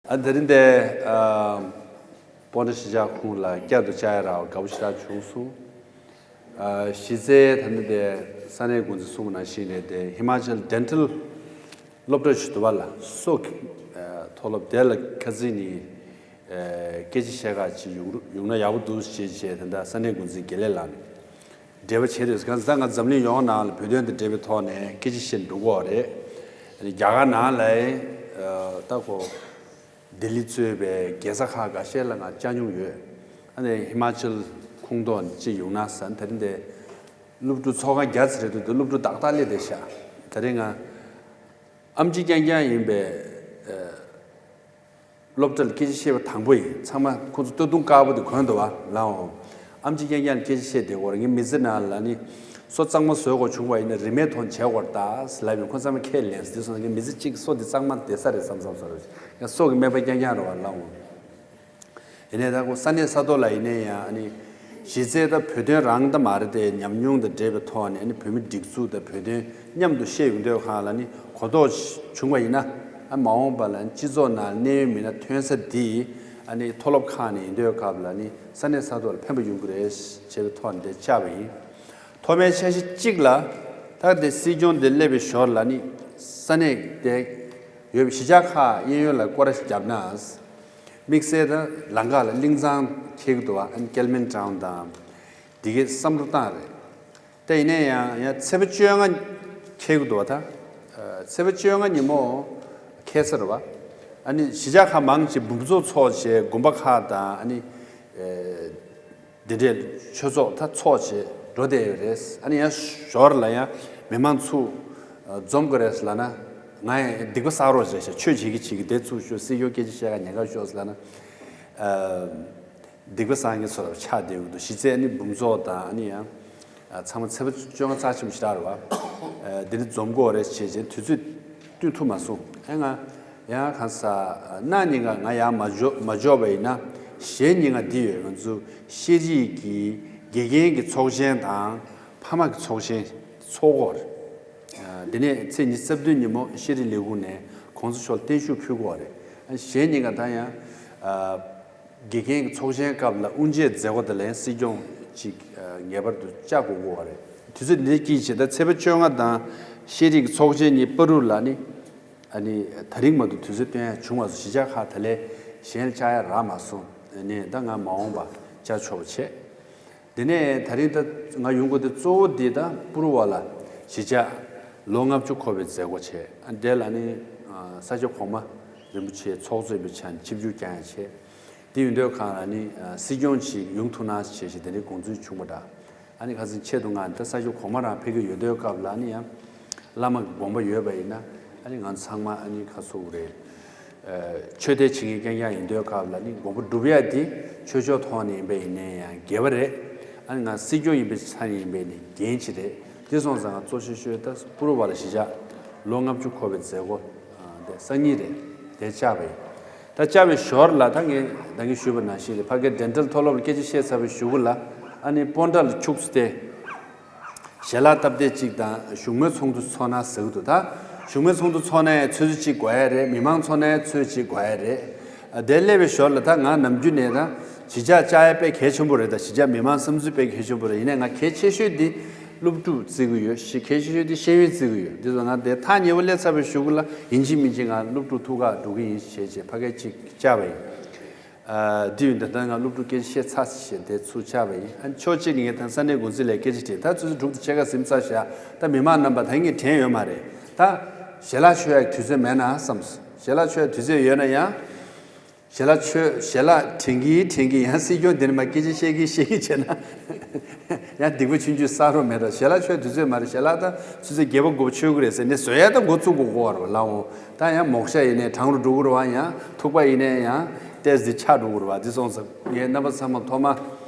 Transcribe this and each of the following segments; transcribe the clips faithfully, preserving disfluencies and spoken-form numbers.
ཨ་དེ་རིང་འདི་ཨ་སྤོན་ཊ་གཞིས་ཆགས་ཁོངས་ལ་བསྐྱར་དུ་བཅར་ཡ་རག་པ་དགའ་པོ་ཞེ་དྲག་བྱུང་སོང་། ཨ་གཞི་རྩའི་ད་ནི་འདི་ས་གནས་འགོ་འཛིན་གསུངས་པ་ནང་བཞིན་རེད་དེ། ཧི་མ་ཅལ་ཌེན་ཊལ་སློབ་གྲྭ་ཞིག་འདུག་པ་ལ། སོ་གི་ཨ་མཐོ་སློབ་དེ་ལ་ཁ་སང་ནས་ཨ་སྐད་ཆ་བཤད་ག་ཅིག་ཡོང་ཡོང་ན་ཡག་པོ་འདུག་ཅེས་བྱས། ད་ལྟ་ས་གནས་འགོ་འཛིན་དགེ་ལེགས་ལགས་ནས་འབྲེལ་བ་བྱས་རེད། གང་ཟག་ང་འཛམ་གླིང་ཡོངས་ནང་ལ་བོད་དོན་དང་འབྲེལ་བའི་ཐོག་ནས་སྐད་ཆ་བཤད་འགྲོ་གི་ཡོད་རེད། རྒྱ་གར་ནང་ལ་ཡང་ད་ཁོ་ལྡི་ལི་གཙོས་པའི་རྒྱལ་ས་ཁག་འགའ་ཤས་ལ་ང་བཅར་མྱོང་ཡོད། ཨ་ནི་ཧི་མ་ཅལ་ཁོངས་གཏོགས་ཅིག་ཡོང་ན་ཟེར། དེ་རིང་འདི་སློབ་ཕྲུག་ཚོགས་ཁང་བརྒྱ་ཙམ་རེད་འདུག་སློབ་ཕྲུག་ཏག་ཏག་སླེབས་བསྡད་ཤག་དེ་རིང་ང་ཨེམ་ཆི་རྐྱང་རྐྱང་ཡིན་པའི་ཨ་སློབ་གྲྭ་ལ་སྐད་ཆ་བཤད་པ་དང་པོ་ཡིན། ཚང་མ་ཁོ་ཚོ་སྟོད་ཐུང་དཀར་པོ་དེ་གོན་འདུག་པ་ལགས་འོང་། ཨེམ་ཆི་རྐྱང་རྐྱང་ལ་སྐད་ཆ་བཤད་བསྡད་ཀྱི་ཡོད་རེད། ངའི་མི་ཚེ་ནང་ལ་ནི་སོ་གཙང་མ་བཟོ་དགོས་བྱུང་བ་ཡིན་ན་རིན་མེད་ཐོག་བྱེད་དགོས་རེད་ད་ཟེར་ལབ་ཡོང་། ཁོ་ཚང་མ་ཁས་ལེན་ཟེར། དེ་སོང་ཙང་ངའི་མི་ཚེ་གཅིག་སོ་དེ་གཙང་མ་བསྡད་ས་རེད་བསམ་བསམ་བསམ་རེད། ཡང་སོ་གི་སྨན་པ་རྐྱང་རྐྱང་རེད་པ་ལགས་འོང་། ཡིན་ནའི་ད་ཁོ་ས་གནས་ས་ཐོག་ལ་ཡིན་ནའི་ཡང་ཨ་ནི་གཞི་རྩའི་ད་བོད་དོན་རང་ད་མ་རེད་དེ། ཉམས་མྱོང་དང་འབྲེལ་བའི་ཐོག་ནས་ཨ་ནི་བོད་མི་སྒྲིག་འཛུགས་དང་བོད་དོན་མཉམ་དུ་བཤད་ཡོང་དུས་སྒང་ལ་ནི་གོ་རྟོགས་བྱུང་བ་ཡིན་ན། ཨ་མ་འོངས་པ་ལ་སྤྱི་ཚོགས་ནང་གནད་ཡོད་མི་སྣ་ཐོན་ས་འདི་ཨ་ནི་མཐོ་སློབ་ཁག་ནས་ཡིན་དུས་སྐབས་ལ་ནི་ས་གནས་ས་ཐོག་ལ་ཕན་པ་ཡོང་གི་རེད་ཅེས་པའི་ཐོག་ནས་དེ་བཅར་བ་ཡིན། ཐོག་མའི་འཆར་གཞི་གཅིག་ལ། ད་དེ་སྲིད་སྐྱོང་དེ་སླེབས་པའི་ཞོར་ལ་ནི་ས་གནས་དེ་ཡོད་པའི་གཞིས་ཆགས་ཁག་གཡས་གཡོན་ལ་སྐོར་ར་ཞིག་བརྒྱབ་ན། དམིགས་བསལ་ད་ལམ་ཁ་ལ་གླིང་ཚང་འཁེལ་གྱི་འདུག་པ། ཨ་ནི་ཀེལ་མན་ཊའུན་དང་འདི་གའི་བསམ་བློ་བཏང་རེད། དེ་ཡིན་ནའི་ཡང་ཡང་ཚེས་པ་བཅོ་ལྔ་འཁེལ་གྱི་འདུག་པ། ད་ཚེས་པ་བཅོ་ལྔ་ཉིན་མོ་འཁེལ་ས་རེད་པ། ཨ་ནི་གཞིས་ཆགས་ཁག་མང་ཆེ་འབུམ་ཚོགས་ཚོགས་བྱས། དགོན་པ་ཁག་དང་ཨ་ནི་འདི་འདྲའི་ཆོས་ཚོགས་ད་ཚོགས་བྱས་འགྲོ་བསྡད་ཡོད་རེད། ཨ་ནི་ཡང་ཞོར་ལ་ཡང་མི་མང་ཚུར་འཛོམས་དགོས་རེད་ལབ་ན། ང་ཡང་སྡིག་པ་བསགས་རོགས་བྱས་ཤག་ཆོས་བྱེད་ཀྱི་བྱེད་ཀྱི་དེ་ཚུར་ཞུ། སྲིད་སྐྱོང་སྐད་ཆ་བཤད་ག་ཉེན་ཁ་ཤོར་ལབ་ན། སྡིག་པ་བསགས་མཁན་ཚོ་ལ་ཆགས་བསྡད་ཀྱི་འདུག་གཞི་རྩའི་ཨ་ནི་འབུམ་ཚོགས་དང་ཨ་ནི་ཡང་ཚང་མ་ཚེས་པ་བཅོ་ལྔ་རྩ་ཆེན་པོ་ཞེ་དྲག་རེད་པ། འདི་ནི་འཛོམས་དགོས་རེད་བྱས་བྱས་དུས་ཚོད་བསྟུན་ཐུབ་མ་སོང་། ཨེ་ང་ཡང་གང་ཟག་གནངས་ཉིན་ཀ་ང་ཡར་མ་འབྱོར་མ་འབྱོར་བ་ཡིན་ན། གཞེས་ཉིན་ཀ་འདི་ཡོད། ང་ཚོ་ཤེས་རིག་གི་དགེ་རྒན་གྱི་ཚོགས་ཆེན་དང་ཕ་མ་གི་ཚོགས་ཆེན་ཚོགས་དགོས་རེད། འདི་ནས་ཚེས་ཉི་ཤུ་རྩ་བདུན་ཉིན་མོ་ཤེས་རིག་ལས་ཁུངས་ནས་གོང་ས་མཆོག་ལ་བརྟན་བཞུགས་ཕུལ་དགོས་རེད། གཞེས་ཉིན་ཀ་ད་ཡང་དགེ་རྒན་གྱི་ཚོགས་ཆེན་སྐབས་ལ་དབུ་འབྱེད་མཛད་སྒོ་དེ་ལ་ཡང་སྲིད་སྐྱོང་ཅིག་ངེས་པར་དུ་བཅར་དགོས་ཀྱི་ཡོད་རེད། དུས་ཚོད་འདི་འདྲ་སྐྱིད་བྱེད། ད་ཚེས་པ་བཅོ་ལྔ་དང་ཤེས་རིག་གི་ཚོགས་ཆེན་གཉིས་བར་དུ་ལ་ནི། ཨ་ནི་དེ་རིང་མ་གཏོགས་དུས་ཚོད་བཏོན་ཡ་བྱུང་མ་སོང་། གཞིས་ཆགས་ཁག་དེ་ལས་གཞན་ལ་བཅར་ཡ་རག་མ་སོང་། ཨ་ནི་ད་ང་མ་འོངས་པ་བཅར་ཆོག་པ་བྱས། དེ་ནས་དེ་རིང་ད་ང་ཡོང་དགོས་དེ་གཙོ་བོ་འདི་ད་པུ་རུ་ཝ་ལ་གཞིས་ཆགས་ལོ་ལྔ་བཅུ་འཁོར་བའི་མཛད་སྒོ་བྱས། ཨ་དེ་ལ་ནི་ཨ་ས་སྐྱ་གོང་མ་རིན་པོ་ཆེ་ཚོགས་གཙོ་ཡིན་པའི་ཆ་ནས་ཆིབས་བསྒྱུར་བསྐྱངས་ཡ་བྱས། དེ་ཡིན་དུས་སྒང་ལ་ནི་ཨ་སྲིད་སྐྱོང་ཅིག་ཡོང་ཐུབ་ན་བྱས་བྱས་དེ་འདྲའི་དགོངས་ཚུལ་བྱུང་བ་འདྲ། ཨ་ནི་ཁ་སང་ཆེད་དུ་ང་ད་ས་སྐྱ་གོང་མ་རང་ཕེབས་ཀྱི་ཡོད་དུས་སྐབས་ལ་ནི་ཡང་བླ་མ་གི་དགོངས་པ་ཡོད་པ་ཡིན་ན། ཨ་ནི་ང་ཚང་མ་ཨ་ནི་ཁ་སོ་རེད། ཨ་ཆོས་དད་བྱེད་མཁན་རྐྱང་རྐྱང་ཡིན་དུས་སྐབས་ལ་ནི་དགོངས་པ་སྒྲུབ་ཡ་དེ་ཆོས་ཕྱོགས་ཐོག་ནས་ཡིན་པ་ཡིན་ནའི་ཡང་དགེ་བ་རེད། ཨ་ནི་ང་སྲིད་སྐྱོང་ཡིན་པའི་ཆ་ནས་ཡིན་པའི་ནི་འགན་ཅིག་རེད། དེ་སོང་ཙང་ང་གཙོ་ཆེ་ཤོས་ད་པུ་རུ་ཝ་ལ་གཞིས་ཆགས་ལོ་ལྔ་བཅུ་འཁོར་བའི་མཛད་སྒོ་ཨ་དེ་སང་ཉིན་རེད། དེ་བཅར་བ་ཡིན། ད་བཅར་བའི་ཞོར་ལ་ད་ངས་ད་གིན་ཞུས་པ་ནང་བཞིན་རེད། ཕ་གིར་ཌེན་ཊལ་མཐོ་སློབ་ལ་སྐད་ཆ་བཤད་ཚར་བའི་གཞུག་གུ་ལ་ཨ་ནི་སྤོན་ཊ་ལ་ཁྱུག་ཙམ་བལྟས། ཞལ་ལག་སྟབས་བདེ་གཅིག་དང་བཞུགས་མོལ་ཚོགས་འདུ་ཚོགས་ན་ཟེར་གི་འདུག་ད་བཞུགས་མོལ་ཚོགས་འདུ་ཚོགས་ན་ཡང་ཚོད་ཚོད་གཅིག་དགོས་ཡ་རེད། མི་མང་ཚོགས་ན་ཡང་ཚོད་གཅིག་དགོས་ཡ་རེད། ཨ་དེ་སླེབས་པའི་ཞོར་ལ་ད་ང་ནམ་རྒྱུན་ནས་ད་གཞིས་ཆགས་བཅར་ཡ་དཔེ་གལ་ཆེན་པོ་རེད། ད་གཞིས་ཆགས་མི་མང་བསམ་ཚུལ་དཔེ་གལ་ཆེན་པོ་རེད། ཡིན་ནའི་ང་གལ་ཆེ་ཤོས་འདི་སློབ་ཕྲུག་བརྩི་གི་ཡོད། ཤི་གལ་ཆེ་ཤོས་འདི་ཤེས་ཡོན་བརྩི་གི་ཡོད། འདི་ཚོ་ང་དེ་ཐག་ཉེ་བོ་སླེབས་ཚར་བའི་གཞུག་གུ་ལ་ཡིན་གཅིག་མིན་གཅིག་ང་སློབ་ཕྲུག་ཐུག་ག་འགྲོ་གི་ཡིན་ཞེས་བྱས་ཕ་གིར་གཅིག་བཅར་བ་ཡིན། ཨ་དེ་ཡིན་ད་ལྟ་ང་སློབ་ཕྲུག་སྐད་ཆ་བཤད་ཚར་ཟིན་བྱས་དེ་ཚུར་བཅར་བ་ཡིན། ཨ་ཕྱོགས་གཅིག་ནས་ངས་ད་ས་གནས་འགོ་འཛིན་ལ་སྐད་ཆ་དྲིས། ད་ཆུ་ཚོད་དྲུག་དང་ཕྱེད་ཀ་ཟིན་ཚར་བཞག་ད་མི་མང་རྣམ་པ་ད་ངས་དྲན་ཡོད་མ་རེད། ད་ཞལ་ལག་མཆོད་ཡག་དུས་ཚོད་མེད་ན་བསམས། ཞལ་ལག་མཆོད་ཡག་དུས་ཚོད་ཡོད་ན་ཡང་། ཞལ་ལག་མཆོད། ཞལ་ལག་དྲན་གྱིན་དྲན་གྱིན་ཡང་སྲིད་སྐྱོང་དེ་ནས་མར་སྐད་ཆ་བཤད་གིན་བཤད་གིན་བྱས་ན་ཡང་སྡིག་པ་ཆུང་ཆུང་བསགས་རོགས་མེད་འགྲོ། ཞལ་ལག་མཆོད་ཡག་དུས་ཚོད་མ་རེད། ཞལ་ལག་ད་ཆུ་ཚོད་བརྒྱད་པ་དགུ་པ་མཆོད་གི་རེད་ཟེར་ནས་བཟོ་ཡ་ད་འགོ་བཙུགས་དགོས་ཀྱི་ཡོད་རེད་པ་ལགས་འོང་། ད་ཡང་མོག་ཤ་ཡིན་ནའི་གྲང་རུ་འགྲོ་གི་རེད་པ། ཡང་ཐུག་པ་ཡིན་ནའི་ཡང་ཏོག་ཙམ་ཆག་འགྲོ་གི་རེད་པ། འདི་སོང་ཙང་ངས་རྣམ་པ་ཚང་མ་ཐོག་མ་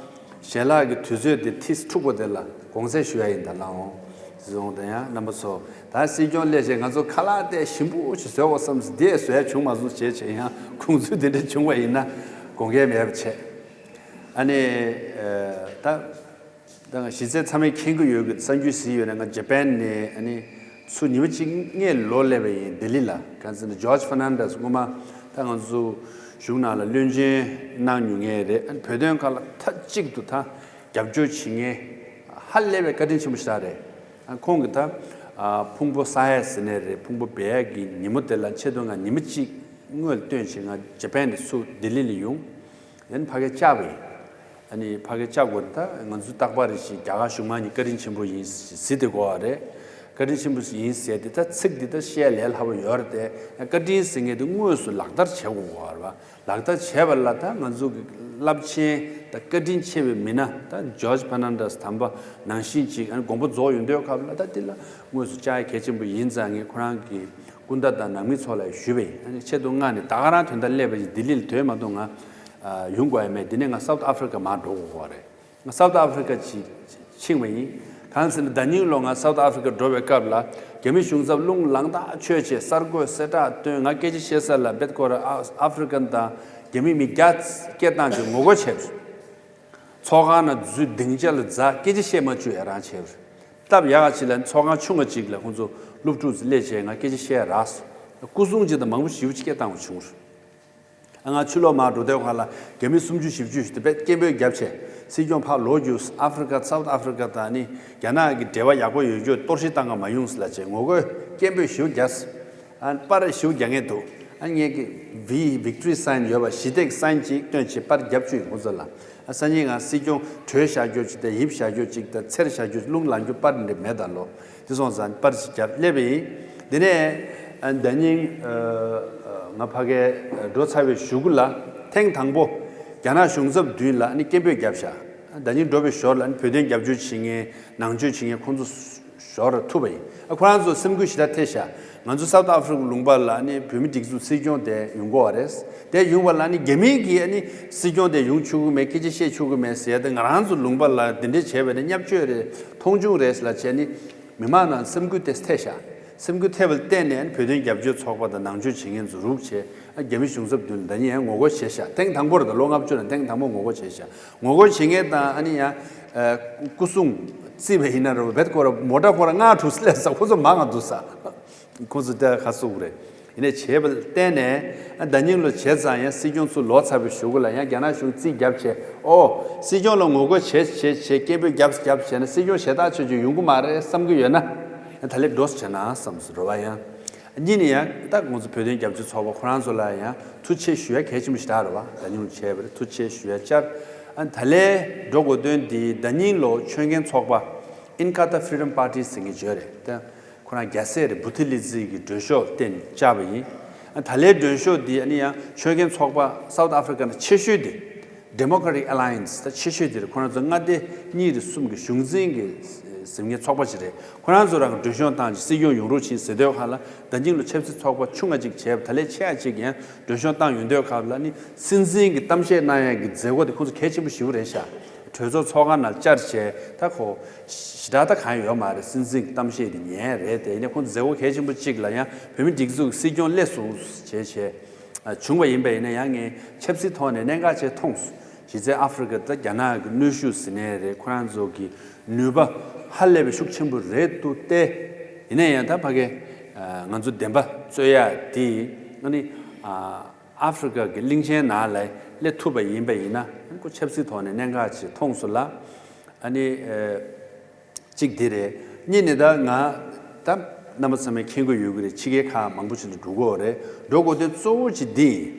ཞལ་ལག་གི་དུས་ཚོད་དེ་ཏོག་ཙམ་འཁྲུག་པ་དེ་ལ་དགོངས་སེལ་ཞུ་ཡ་ཡིན་ད་ལགས་འོང་། འདི་སོང་ད་ཡང་རྣམ་པ་ཚོ་ད་སྲིད་སྐྱོང་སླེབས་བྱས་ང་ཚོ་ཁ་ལག་དེ་ཞིམ་པོ་ཞིག་བཟོ་དགོས་བསམས་ཏེ་བཟོ་ཡ་བྱུང་མ་སོང་བྱས་བྱས། ཡང་དགོངས་ཚུལ་དེ་འདྲ་བྱུང་བ་ཡིན་ན་དགོངས་འགལ་མེད་པ་བྱས། ཨ་ནི་ད། ད་ང་གཞི་རྩའི་ཚང་མས་མཁྱེན་གྱི་ཡོད་ཀྱི་གསར་འགྱུར་གཟིགས་ཡོད་ན། ང་ཇ་པན་ནས་ཨ་ནི་ཚུར་ཉི་མ་གཅིག་སྔོན་ལོག་སླེབས་པ་ཡིན། ལྡི་ལི་ལ། གང་ཟེར་ན་ཇོརྗ་ཕར་ནན་ཌེས་སྔོན་མ་ ད་ང་ཚོ་གཞུང་ནང་ལ་བློན་ཆེན་གནང་མྱོང་མཁན་རེད། ཨ་ནི་བོད་དོན་ཁག་ལ་མཐའ་གཅིག་ཏུ་ད་རྒྱབ་སྐྱོར་བྱེད་མཁན་ཧ་ལས་པའི་བཀའ་དྲིན་ཆེན་པོ་ཞིག་རེད། ཨ་ཁོང་གིས་ད་ཨ་ཕུང་པོ་གསར་ཡག་ཟེར་ནས་རེད། ཕུང་པོ་སྦས་ཡག་གི་ཉིན་མོ་དེ་ལ་ཆེད་དུ་ང་ཉི་མ་གཅིག་སྔོན་ལ་བཏོན་བྱས། ང་ཇ་པན་ནས་ཚུར་ལྡི་ལི་ལ་ཡོང་། ཨ་ནི་ཕ་གིར་བཅར་བ་ཡིན། ཨ་ནི་ཕ་གིར་བཅར་དགོས་ན་ད་ང་ཚོ་རྟག་པར་རེ་བཞིན་རྒྱ་གར་གཞུང་མང་གཉིས་བཀའ་དྲིན་ཆེན་པོ་ཡིན་ཟེར་དེ་གོ་བ་རེད། བཀའ་དྲིན་ཆེན་པོ་ཡིན་ཟེར་དེ་ད་ཚིག་འདི་ད་བཤད་ལས་སླ་པོ་ཡོད་རེད་དེ། བཀའ་དྲིན་ཟེར་མཁན་དེ་དངོས་སུ་ལག་བསྟར་བྱེད་དགོས་གོ་བ་རེད་པ། ལག་བསྟར་བྱས་པ་ལ་ད་ང་ཚོ་གི་རླབས་ཆེན་ད་བཀའ་དྲིན་ཆེ་བའི་མི་སྣ་ད་ཇོརྗ་ཕར་ནན་ཌེས་དམ་པ་ནང་བཞིན་ཅིག་ཨ་ནི་དགོངས་པ་རྫོགས་ཡོང་དུས་སྐབས་ལ་ད་དེ་ལ་དངོས་སུ་བཅར་ཡ་གལ་ཆེན་པོ་ཡིན་ཙང་། ངས་ཁོ་རང་གི་སྐུ་ཟླ་དང་ནང་མི་ཚོ་ལ་ཞུས་པ་ཡིན། ཨ་ནི་ཆེད་དུ་མངགས་ནས་ད་ག་རང་དོན་དག་སླེབས་པ་ཡིན། ལྡི་ལི་ལ་སྡོད་མ་ཐུབ། ང་ཡོང་དགོས་ཡ་མེད། དེ་ནས་ང་སའུ་ཐི་ཨ་ཧྥི་རི་ཀ་མར་འགྲོ་དགོས་ཀྱི་རེད། ང་སའུ་ཐི་ཨ་ཧྥི་རི་ཀ་ཅིག་ཕྱིན་པ་ཡིན། གང་ཟེར་ན་ཟླ་ཉིན་ལོ་ང་སའུ་ཐི་ཨ་ཧྥི་རི་ཀ་འགྲོ་བའི་སྐབས་ལ་རྒྱ་མི་གཞུང་ཚབ་རླུང་ལངས་ཐག་ཆོད་བྱས། གསར་འགོད་གསལ་བསྒྲགས་བཏོན། ང་སྐད་ཆ་བཤད་ས་ལ་བེད་ཁོ་ར་ཨ་ཧྥི་རི་ཀན་དང་རྒྱ་མི་མི་བརྒྱ་སྐད་བཏང་བྱས་ངོ་རྒོལ་བྱས། ཚོགས་ཁང་ནང་འཛུལ། སྡིངས་ཆ་ལ་འཛེགས། སྐད་ཆ་བཤད་མ་བཅུག་ཡ་རང་བྱས། སྟབས་ཡག་ག་ཅིག་ལ་ཚོགས་ཁང་ཆུང་ང་ཅིག་ལ་ཁོང་ཚོ་སློབ་ཕྲུག་ཚོ་སླེབས་བྱས་ང་སྐད་ཆ་བཤད་ཡ་རག་སོང་། སྐུ་སྲུང་ཅིག་དང་མང་པོ་ཞེ་པོ་ཅིག་སྐད་བཏང་བ་བྱུང་། ང་ཕྱི་ལོགས་མར་འགྲོ་དུས་སྒང་ལ་རྒྱ་མི་སུམ་ཅུ་བཞི་བཅུ་ཞིག་དེ་བས་སྐད་འབོད་བརྒྱབ་བྱས། སྲིད་སྐྱོང་ཕར་ལོག་རྒྱུགས། ཨ་ཧྥི་རི་ཀ་སའུ་ཐི་ཨ་ཧྥི་རི་ཀ་དང་ནི་རྒྱ་ནག་གི་འབྲེལ་བ་ཡག་པོ་ཡོད་རྒྱུ་གཏོར་བཤིག་བཏང་ག་མ་ཡོང་ཟེར་ལབ་བྱས་ངོ་རྒོལ་སྐད་འབོད་ཞེ་པོ་བརྒྱབ། ཨ་པར་ཞེ་པོ་རྒྱག་མཁན་འདུག་ཨ་ངས་ཀྱི་V victory sign ཡོད་པ་ཞི་བདེ་གི་sign ཅིག་བཏོན་བྱས་པར་རྒྱབ་བཅུག་ཡིན་ཁོང་ཚོ་ལ། ཨ་སང་ཉིན་ང་སྲིད་སྐྱོང་བྲོས་བཞག་རྒྱུ་ཅིག་དང་ཡིབ་བཞག་རྒྱུ་ཅིག་དང་འཚེར་བཞག་རྒྱུ། རླུང་ལངས་རྒྱུ་པར་འདི་མེད་ད་ལོ། དེ་སོང་ཙང་པར་ཅིག་བརྒྱབ་སླེབས་པ་ཡིན། དེ་ནས་ཨ་ཟླ་ཉིན་ཨ་ང་ཕ་གིར་འགྲོ་ཚར་བའི་གཞུག་གུ་ལ་ཐེངས་དང་པོ་རྒྱ་ནག་གཞུང་ཚབ་མདུན་ལ་ཨ་ནི་སྐད་འབོད་བརྒྱབ་ཤག་ཨ་ཟླ་ཉིན་འགྲོ་བའི་ཞོར་ལ་ཨ་ནི་བོད་དོན་རྒྱབ་སྐྱོར་བྱེད་མཁན་ནང་ཆོས་བྱེད་མཁན་ཁོང་ཚོ་ཞོར་ཐུག་པ་ཡིན། ཨ་ཁོ་རང་ཚོ་སེམས་འགུལ་ཞེ་དྲག་ཐེབས་ཤག་ང་ཚོ་སའུ་ཐི་ཨ་ཧྥི་རི་ཀ་ལུང་པ་ལ་ཨ་ནི་བོད་མི་སྒྲིག་འཛུགས་སྲིད་སྐྱོང་དེ་ཡོང་གི་ཡོད་རེད། དེ་ཡོང་བ་ལ་ཨ་ནི་རྒྱ་མི་གིས་ཨ་ནི་སྲིད་སྐྱོང་དེ་ཡོང་ཆོག་གི་མེད། སྐད་ཆ་བཤད་ཆོག་གི་མེད་ཟེར་ཡ་དེ། ང་རང་ཚོ་ལུང་པ་ལ་དེ་འདྲ་བྱས་པ་ནི་བརྙས་བཅོས་རེད། མཐོང་ཆུང་རེད་ལབ་བྱས་ནི་མི་མང་ནང་སེམས་འགུལ་དེ་ཐེབས་ཤག་སེམས་འགུལ་ཐེབས་པ་ལ་བརྟེན་ནས་བོད་དོན་རྒྱབ་སྐྱོར་ཚོགས་པ་དང་ནང་ཆོས་བྱེད་མཁན་ཚོ་རུབ་བྱས། ཨ་རྒྱ་མི་གཞུང་ཚབ་མདུན་ལ་ཟླ་ཉིན་ཡང་ངོ་རྒོལ་བྱས་ཤག་ཐེངས་དང་པོ་རེད་ད། ལོ་ལྔ་བཅུ་ནང་ཐེངས་དང་པོ་ངོ་རྒོལ་བྱས་ཤག་ངོ་རྒོལ་བྱེད་མཁན་དང་ཨ་ནི་ཡང་ཨ་སྐུ་སྲུང་རྩིས་པ་ཡིན་ན་རེད་བེད་ཁོ་ར་མོ་ཊ་ཁོ་ར་ལྔ་དྲུག་སླེབས་ས། ཁོ་ཚོ་མང་ང་འདུག་ས། ཁོ་ཚོ་དེ་ཁ་གསོ་གི་རེད། ཡིན་ནའི་བྱས་པ་ལ་བརྟེན་ནས་ཨ་ཟླ་ཉིན་ལོ་བྱས་ཙང་ཡང་སྲིད་སྐྱོང་ཚུར་ལོག་ཚར་བའི་གཞུག་གུ་ལ་ཡང་རྒྱ་ནག་གཞུང་རྩིས་བརྒྱབ་བྱས། ཨོ་སྲིད་སྐྱོང་ལ་ངོ་རྒོལ་བྱས་བྱས་བྱས་སྐད་འབོད་བརྒྱབ་བརྒྱབ་བྱས་ན་སྲིད་སྐྱོང་ཞེ་དྲག་ཆོས་ཆོས་ཡོང་གི་མ་རེད་བསམ་གི་ཡོད་ན། ད་ལས་འགྲོ་བྱས་ན་བསམ་སོང་རེད་བ། ཡང་གཉིས་ནས་ཡང་ད་ང་ཚོ་བོད་དོན་རྒྱབ་སྐྱོར་ཚོགས་པ་ཁོ་རང་ཚོ་ལ་ཡང་ཐུགས་རྗེ་ཆེ་ཞུ་ཡ་གལ་ཆེན་པོ་ཞིག་རེད་བ། ཟླ་ཉིན་ལོ་བྱས་པ་རེད། ཐུགས་རྗེ་ཆེ་ཞུ་ཡ་བཅར། ཨ་ད་ལས་འགྲོ་དགོས་དོན་འདི་ཟླ་ཉིན་ལོ་ཆོས་མཁན་ཚོགས་པ་Inkatha Freedom Party ཟེར་མཁན་ཅིག་ཡོད་རེད། ད་ཁོ་རང་རྒྱལ་སྲས་རེད། བུ་ཐི་ལི་ཛི་གི་མགྲོན་ཤོག་བཏོན་བཅར་བ་ཡིན། ཨ་ད་ལའི་མགྲོན་ཤོག་འདི་ཨ་ནི་ཡང་ཆོས་མཁན་ཚོགས་པ་South Africa་ནང་ཆེ་ཤོས་དེ་Democratic Alliance་ད་ཆེ་ཤོས་དེ་རེད། ཁོ་རང་ཚོ་མངའ་སྡེ་གཉིས་རེད་གསུམ་གི་གཞུང་འཛིན་གི་ཟེར་མཁན་ཚོགས་པ་ཞིག་རེད། ཁོ་རང་ཚོ་རང་གི་མགྲོན་ཤོག་བཏང་ཅིག་སྲིད་སྐྱོང་ཡོང་རོགས་བྱེད་ཟེར་དུས་སྒང་ལ་ཟླ་ཉིན་ལོ་ཆབ་སྲིད་ཚོགས་པ་ཆུང་ང་ཅིག་བྱས་པ་ད་ལའི་ཆེ་ཡ་ཅིག་ཡང་མགྲོན་ཤོག་བཏང་ཡོང་དུས་སྒང་ལ་ནི་སྲིད་འཛིན་གི་གཏམ་བཤད་གནང་ཡ་གི་མཛད་སྒོ་དེ་ཁོ་ཚོ་གལ་ཆེན་པོ་ཞེ་པོ་རེད་ཤག་གྲོས་ཚོགས་ཚོགས་ཁང་ནང་བཅར་བྱས་ད་ཁོ་ཞེ་དྲག་ད་གང་ཡོད་མ་རེད། སྲིད་འཛིན་གཏམ་བཤད་དེ་ཉན་རེད་དེ། ཡིན་ནའི་ཁོང་མཛད་སྒོ་གལ་ཆེན་པོ་གཅིག་ལ་ཡང་བོད་མི་སྒྲིག་འཛུགས་སྲིད་སྐྱོང་སླེབས་སོང་བྱས་བྱས་བྱུང་བ་ཡིན་པ་ཡིན་ན་ཡང་ངས་ཆབ་སྲིད་ཐོག་ནས་གནད་འགག་ཅིག་མཐོང་སོང་། གཞི་རྩའི་ཨ་ཧྥེ་རི་ཁ་ད་རྒྱ་ནག་གི་གནོན་ཤུགས་ཟེར་ནའི་རེད། ཁོ་རང་ཚོ་གི་ནུས་པ་ཧ་ལས་པའི་ཤུགས་ཆེན་པོ་རེད་འདུག་སྟེ། ཡིན་ན་ཡང་ད་ཕ་གི་ང་ཚོ་བདེན་པ་རྩོད་ཡ་དེ་ཨ་ནི། ཨ་ཧྥེ་རི་ཁ་གི་གླིང་ཆེན་ནང་ལ་སླེབས་ཐུབ་པ་ཡིན་པ་ཡིན་ན་ཁོ་ཆབ་སྲིད་ཐོག་ནས་གནད་འགག་ཅིག་མཐོང་སོང་ལ། ཨ་ནི་ཨ་གཅིག་འདི་རེད། གཉིས་ནི་ད་ང་ད་རྣམ་པ་ཚང་མས་མཁྱེན་གྱི་ཡོད་ཀྱི་རེད། ཕྱི་རྒྱལ་ཁག་མང་པོ་ཞིག་ལ་འགྲོ་གི་ཡོད་རེད། འགྲོ་དགོས་དོན་གཙོ་བོ་ཅིག་འདི་ཡིན།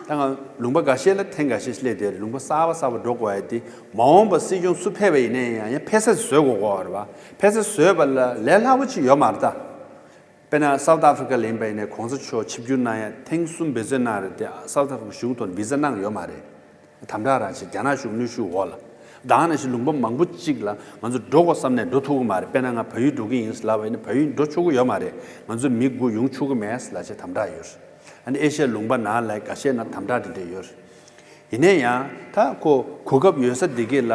ད་ང་ལུང་པ་འགའ་ཤས་ལ་ཐེངས་འགའ་ཤས་སླེབས་བསྡད་རེད། ལུང་པ་གསར་པ་གསར་པ་འགྲོ་དགོས་ཡ་དེ་མ་འོངས་པ་སྲིད་སྐྱོང་སུ་ཕེབས་པ་ཡིན་ན་ཡང་ཡང་ཕེབས་ས་བཟོ་དགོས་ཀྱི་ཡོད་རེད་པ། ཕེབས་ས་བཟོས་པ་ལ་ལས་སླ་པོ་ཅིག་ཡོད་མ་རེད་ད། དཔེར་ན་སའུ་ཐི་ཨ་ཧྥེ་རི་ཁ་ལ་ཡིན་པ་ཡིན་ནའི་གོང་ས་མཆོག་ཆིབས་བསྒྱུར་གནང་ཡ་ཐེངས་གསུམ་འབད་བརྩོན་གནང་རེད་དེ། སའུ་ཐི་ཨ་ཧྥེ་རི་ཁ་གཞུང་ཐོག་ནས་བི་ཛ་གནང་ཡོད་མ་རེད། དམ་དྲག་རང་བྱས། རྒྱ་ནག་གཞུང་གནོན་ཤུགས་འོག་ལ། ད་ག་ནང་བཞིན་ལུང་པ་མང་པོ་གཅིག་ལ་ང་ཚོ་འགྲོ་དགོས་བསམ་ནས་འགྲོ་ཐུབ་ཀྱི་མ་རེད། དཔེར་ན་ང་བལ་ཡུལ་འགྲོ་གི་ཡིན་ལབ་པ་ཡིན་ན་བལ་ཡུལ་འགྲོ་ཆོག་གི་ཡོད་མ་རེད། ང་ཚོ་མི་དགུ་ཡོང་ཆོག་གི་མེད་ལབ་བྱས་དམ་དྲག་ཡོད་རེད། ཨ་ནི་ཨེ་ཤི་ཡ་ལུང་པ་ནང་ལ་འགའ་ཤས་ནང་དམ་དྲག་དེ་འདྲ་ཡོད་རེད། ཡིན་ནའི་ཡང་ད་ཁོ་གོ་སྐབས་ཡོད་ས་འདི་གས་ལ།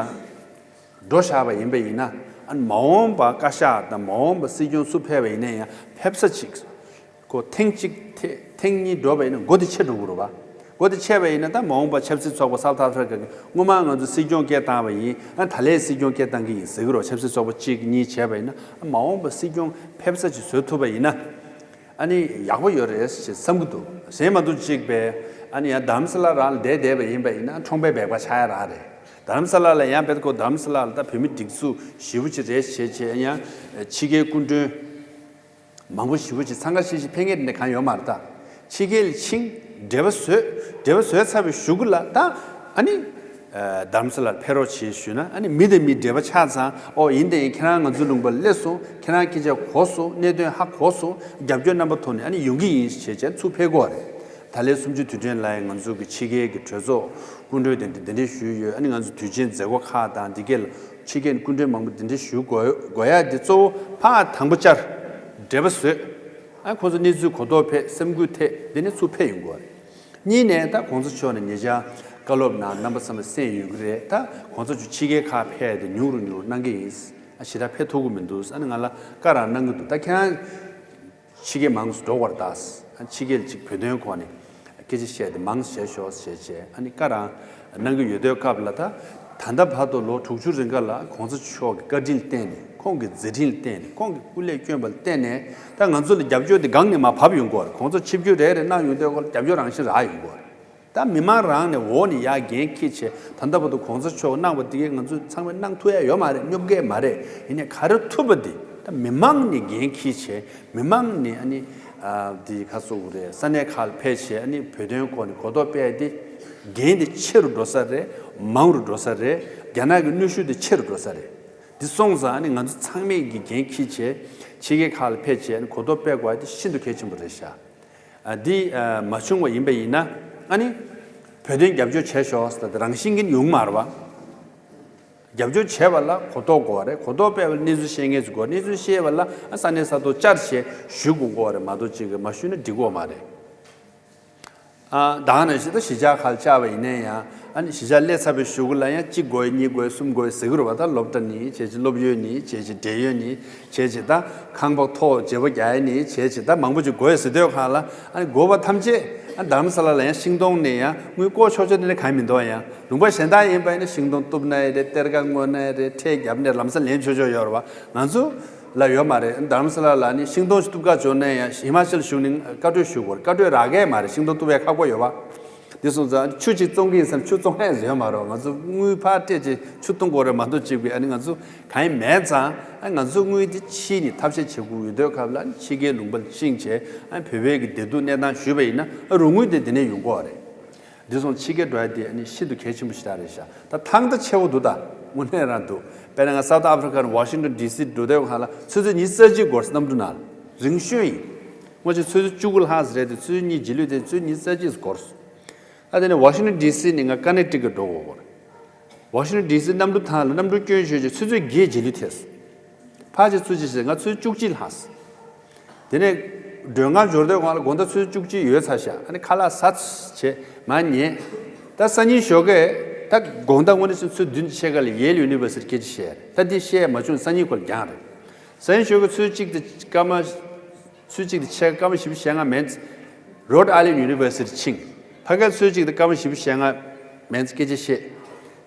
འགྲོ་བཞག་པ་ཡིན་པ་ཡིན་ན། ཨ་ནི་མ་འོངས་པ་བཀའ་ཤག་དང་མ་འོངས་པ་སྲིད་སྐྱོང་སུ་ཕེབས་པ་ཡིན་ན་ཡང་ཕེབས་ས་གཅིག་ཁོ་ཐེངས་གཅིག་ཐེ་ཐེངས་གཉིས་འགྲོ་བ་ཡིན་ན་འགོ་དེ་ཆད་འགྲོ་གི་རེད་པ། འགོ་དེ་ཆད་པ་ཡིན་ན་ད་མ་འོངས་པ་ཆབ་སྲིད་ཚོགས་པ་སའུ་ཐི་ཨ་ཧྥེ་རི་ཁ་གི་སྔོན་མ་ང་ཚོ་སྲིད་སྐྱོང་སྐད་བཏང་བ་ཡིན། ཨ་ད་ལའི་སྲིད་སྐྱོང་སྐད་བཏང་གི་ཡིན་ཟེར་གི་རེད་པ། ཆབ་སྲིད་ཚོགས་པ་གཅིག་གཉིས་བྱས་པ་ཡིན་ན་ཨ་མ་འོངས་པ་སྲིད་སྐྱོང་ཕེབས་ས་ཅིག་བཟོ་ཐུབ་པ་ཡིན་ན། ཨ་ནི་ཡག་པོ་ཡོད་རེད་ཞེས་བསམ་གྱི་འདུག་གཞན་མ་གཏོགས་གཅིག་པས་ཨ་ནི་ཡང་རྡ་རམ་ས་ལ་རང་ལ་བསྡད་བསྡད་པ་ཡིན་པ་ཡིན་ན་ཁྲོང་པའི་སྦལ་པ་ཆགས་ཡ་རང་རེད། རྡ་རམ་ས་ལ་ལ་ཡང་བེད་ཁོ་རྡ་རམ་ས་ལ་ལ་ད་བོད་མི་སྒྲིག་འཛུགས་ཞེ་པོ་ཅིག་རེད་ཞེས་བྱས་ཡང་ཕྱི་རྒྱལ་སྐུ་མགྲོན་མང་པོ་ཞེ་པོ་ཅིག་འཚང་ཁ་ཤིག་ཤིག་ཕེབས་མཁན་དེ་འདྲ་གང་ཡོད་མ་རེད། ད་ཕྱི་རྒྱལ་ལ་ཕྱིན་འབྲེལ་བ་བཟོས་འབྲེལ་བ་བཟོས་ཚར་བའི་གཞུག་གུ་ལ་ད་ཨ་ནི། རྡ་རམ་ས་ལར་ཕེབས་རོགས་བྱེད་ཞུས་ན་ཨ་ནི་མི་དང་མི་འབྲེལ་བ་ཆགས་ཙང་ཨོ་ཡིན་དེ་ཡིན་ཁྱེད་རང་ང་ཚོའི་ལུང་པར་སླེབས་སོང་ཁྱེད་རང་སྐད་ཆ་གོ་སོང་གནད་དོན་ཧ་གོ་སོང་རྒྱབ་སྐྱོར་རྣམ་པ་ཐོག་ནས་ཨ་ནི་ཡོང་གི་ཡིན་ཞེས་བྱས་ཚུར་ཕེབས་དགོས་རེད། ད་ལན་གསུམ་བཅུའི་དུས་དྲན་ལ་ཡང་ང་ཚོ་གི་ཕྱི་རྒྱལ་གྱི་གྲོས་ཚོགས་སྐུ་མགྲོན་དེ་འདྲ་གདན་འདྲེན་ཞུས་ཡོད། ཨ་ནི་ང་ཚོ་དུས་ཆེན་མཛད་སྒོ་ཁག་དང་འདི་གས་ལ་ཕྱི་རྒྱལ་སྐུ་མགྲོན་མང་པོ་གདན་འདྲེན་ཞུ་དགོས་དགོས་ཡ་དེ་གཙོ་བོ་ཕར་དང་པོ་བཅར་འབྲེལ་བ་བཟོས་ཨ་ཁོ་ཚོ་གནས་ཚུལ་གོ་རྟོགས་ཕེབས་སེམས་འགུལ་ཐེབས་དེ་ནས་ཚུར་ཕེབས་ཡོང་དགོས་རེད། གཉིས་ནས་ད་གོང་ས་མཆོག་ནས་ཉེ་ཆར་བཀའ་སློབ་ནང་རྣམ་པ་ཚང་མ་གསན་ཡོད་ཀྱི་རེད། ད་གོང་ས་མཆོག་ཕྱི་རྒྱལ་ཁག་ཕེབས་ཏེ་ཉུང་རུ་ཉུང་རུ་གནང་གི་ཡིན། ཨ་ཞེ་དྲག་ཕེབས་ཐུབ་ཀྱི་མི་འདུག་ཨ་ནི་ང་ལ་བཀའ་རང་གནང་གི་འདུག་ད་ཁྱེད་རང་ཕྱི་རྒྱལ་མང་ཙམ་འགྲོ་བར་གདའ། ཨ་ཕྱི་རྒྱལ་ཅིག་བོད་དོན་སྐོར་ནས་སྐད་ཆ་བཤད་དེ་མང་ཙམ་བྱས་ཤོག་ཞེས་བྱས་ཨ་ནི་བཀའ་རང་གནང་གི་ཡོད་དུས་སྐབས་ལ་ད་ད་ལྟ་བར་དུ་ལོ་དྲུག་ཅུ་རིང་ག་ལ་གོང་ས་མཆོག་གི་བཀའ་དྲིན་ལ་བརྟེན་ནས་ཁོང་གི་མཛད་འཕྲིན་ལ་བརྟེན་ནས་ཁོང་གི་སྐུ་ལས་བསྐྱོན་པ་ལ་བརྟེན་ནས་ད་ང་ཚོ་ལ་རྒྱབ་སྐྱོར་དེ་སྒང་ནས་མར་བབས་ཡོང་གི་ཡོད་རེད། གོང་ས་ཆིབས་བསྒྱུར་རེ་རེ་གནང་ཡོང་དུས་སྐབས་ལ་རྒྱབ་སྐྱོར་རང་བཞིན་རག་ཡོང་གི་ཡོད་རེད། ད་མི་མང་རང་ནས་འོག་ནས་ཡར་འགན་འཁྱེར་བྱས་ད་ལྟ་བར་དུ་གོང་ས་མཆོག་གནང་བ་དེ་གས་ང་ཚོས་ཚང་མས་གནང་ཐུབ་ཡ་ཡོད་མ་རེད། སྙོབ་གས་མ་རེད། ཡིན་ནའི་ག་རེ་ཐུབ་པ་དེ་ད་མི་མང་ནས་འགན་འཁྱེར་བྱས་མི་མང་ནས་ཨ་ནི་དེ་ག་སོགས་རེད། ས་གནས་ཁག་ལ་ཕེབས་བྱས་ཨ་ནི་བོད་དོན་སྐོར་ནས་གོ་རྟོགས་སྤེལ་ཏེ་འགན་དེ་ཆེ་རུ་འགྲོ་ས་རེད། མང་རུ་འགྲོ་ས་རེད། རྒྱ་ནག་གི་གནོན་ཤུགས་དེ་ཆེ་རུ་འགྲོ་ས་རེད། འདི་སོང་ཙང་ཨ་ནི་ང་ཚོ་ཚང་མས་ཀྱི་འགན་འཁྱེར་བྱས་ཕྱི་རྒྱལ་ཁག་ལ་ཕེབས་བྱས་ཨ་ནི་གོ་རྟོགས་སྤེལ་དགོས་པ་དེ་ཤིན་ཏུ་གལ་ཆེན་པོ་རེད་ཤག་ཨ་འདི་ཨ་མ་བྱུང་བ་ཡིན་པ་ཡིན་ན་ཨ་ནི་བོད་དོན་རྒྱབ་སྐྱོར་བྱས་ཤོག་ཟེར་ད་རང་བཞིན་གྱིས་ཡོང་མ་རེད་བ། རྒྱབ་སྐྱོར་བྱས་པ་ལ་གོ་རྟོགས་དགོས་པ་རེད། གོ་རྟོགས་སྤེལ་བ་ལ་གནས་ཚུལ་བཤད་མཁན་ཚོ་དགོས། གནས་ཚུལ་བཤད་པ་ལ་ཨ་ས་གནས་ས་ཐོག་བཅར་བྱས་ཞུ་དགོས་དགོས་རེད་མ་གཏོགས་གཅིག་གིས་མ་ཞུས་ན་འགྲིག་གི་མ་རེད། ཨ་ད་ནང་བཞིན་ད་གཞིས་ཆགས་ཁག་བཅར་བ་ཡིན་ན་ཡང་ཨ་ནི་གཞིས་ཆགས་སླེབས་ཚར་བའི་གཞུག་གུ་ལ་ཡང་གཅིག་དགོས་གཉིས་དགོས་གསུམ་དགོས་ཟེར་གི་རེད་བ། ད་སློབ་གྲྭ་ནི་བྱས་ཅི་སློབ་ཡོན་ནི་བྱས་ཅི་འབྲེལ་ཡོད་ནི་བྱས་ཅི་ད་ཁང་པ་ཐོག་བརྗེ་པོ་རྒྱག་ཡ་ནི་བྱས་ཅི་ད་མང་པོ་ཅིག་དགོས་ཟེར་དུས་གང་ལ་ཨ་ནི་དགོས་པ་ཐམས་ཅད་ཨ་རྡ་རམ་ས་ལ་ལ་ཡང་ཤིང་སྡོང་ནས་ཡང་དངུལ་བཀོག་ཆོག་ཆོག་དེ་འདྲ་གང་ཡང་མི་འདུག་ཡང་ལུང་པ་གཞན་དག་ཡིན་པ་ཡིན་ན་ཤིང་སྡོང་གཏུབ་ན་ཡ་རེད། གཏེར་ཁ་རྔོན་ན་ཡ་རེད། ཁྲལ་བརྒྱབ་ནས་ལམ་སང་ལེན་ཆོག་ཆོག་ཡོད་རེད་བ། ང་ཚོ་ལ་ཡོད་མ་རེད། རྡ་རམ་ས་ལ་ལ་ནི་ཤིང་སྡོང་ཞིག་གཏུབ་ག་འབྱོར་ན་ཡང་ཧི་མ་ཅལ་གཞུང་ནས་བཀའ་འཁྲོལ་ཞུ་དགོས་རེད། བཀའ་འཁྲོལ་རག་གས་མ་རེད། ཤིང་སྡོང་གཏུབ་པའི་ཁག་པོ་ཡོད་བ། དེ་སོང་ཙང་ཆུ་གཅིག་བཙོང་གི་ཡིན་བསམ་ཆུ་བཙོང་ཡས་ཡོད་མ་རེད། ང་ཚོ་དངུལ་ཕར་སྤྲད་ཅིག་ཆུ་བཏུང་དགོས་རེད་མ་གཏོགས་གཅིག་པུས་ཨ་ནི་ང་ཚོ་གང་ཡང་མེད་ཙང་ཨ་ང་ཚོ་དངུལ་དེ་ཕྱིས་ནས་ཐབས་ཤེས་བྱེད་དགོས་ཡོད་དུས་སྐབས་ལ་ཕྱི་རྒྱལ་ལུང་པ་ལ་ཕྱིན་བྱས་ཨ་བོད་པའི་གི་བདེ་སྡུག་གནས་སྟངས་ཞུས་པ་ཡིན་ན་ཨ་རོགས་དངུལ་དེ་དེ་ནས་ཡོང་གི་རེད། འདི་སོང་ཕྱི་རྒྱལ་འགྲོ་ཡ་དེ་ཨ་ནི་ཤིན་ཏུ་གལ་ཆེན་པོ་ཞིག་རང་རེད་ཤག་ད་ཐང་ད་ཆེ་བོ་འདུག་ད་དངོས་གནས་རང་འདུག་དཔེར་ན་ང་སའུ་ཐི་ཨ་ཕི་རི་ཀ་ནས་ཝ་ཤིང་ཊོན་ཌི་སི་འགྲོ་དུས་སྒང་ལ་ཆུ་ཚོད་ཉི་ཤུ་རྩ་གཅིག་འགོར་གནམ་གྲུ་ནང་ལ་རིང་ཤོས་ཡིན། སྔོན་ཆད་ཆུ་ཚོད་བཅུ་དགུ་ལྷག་ཙམ་རེད་དེ་ཆུ་ཚོད་གཉིས་རྗེས་ལུས་དེ་ཆུ་ཚོད་ཉི་ཤུ་རྩ་གཅིག་འགོར་སོང་། ད་དེ་ནས་ཝ་ཤིང་ཊོན་ཌི་སི་ནས་ང་ཀ་ནེག་ཊི་ཀཊ་འགྲོ་དགོས་སྐོར། ཝ་ཤིང་ཊོན་ཌི་སི་གནམ་གྲུ་ཐང་ལ་གནམ་གྲུ་སྐྱོན་ཤོར་རྗེས་ཆུ་ཚོད་བརྒྱད་རྗེས་ལུས་ཐེབས་སོང་། ཕལ་ཆེར་ཆུ་ཚོད་བཞི་ང་ཆུ་ཚོད་བཅུ་གཅིག་ལྷག་སོང་། དེ་ནས་མགྲོན་ཁང་འབྱོར་དུས་སྒང་ལ་དགོང་དག་ཆུ་ཚོད་བཅུ་གཅིག་ཡོལ་ཚར་ཤག་ཨ་ནི་ཁ་ལག་ཟ་བྱས་མར་ཉལ། ད་སང་ཉིན་ཞོགས་ཀས་ད་དགོང་དག་དངོས་གནས་ཆུ་ཚོད་བདུན་ཕྱེད་ཀ་ལ་ཡེལ་ཡུ་ནི་ཝར་སི་ཊི་སྐད་ཆ་བཤད་རེད། ད་འདི་བཤད་མ་བྱུང་སང་ཉིན་ཁོ་ལ་རྒྱང་རེད། སང་ཉིན་ཞོགས་ཀས་ཆུ་ཚོད་གཅིག་དང་སྐར་མ། ཆུ་ཚོད་གཅིག་དང་ཕྱེད་ཀ་སྐར་མ་བཞི་བཅུ་ཞེ་ལྔ་མན་ཙམ་རོཌ་ཨའི་ལེནཌ་ཡུ་ནི་ཝར་སི་ཊི་ཕྱིན། ཕ་གིར་ཆུ་ཚོད་གཅིག་དང་སྐར་མ་བཞི་བཅུ་ཞེ་ལྔ་མན་ཙམ་སྐད་ཆ་བཤད།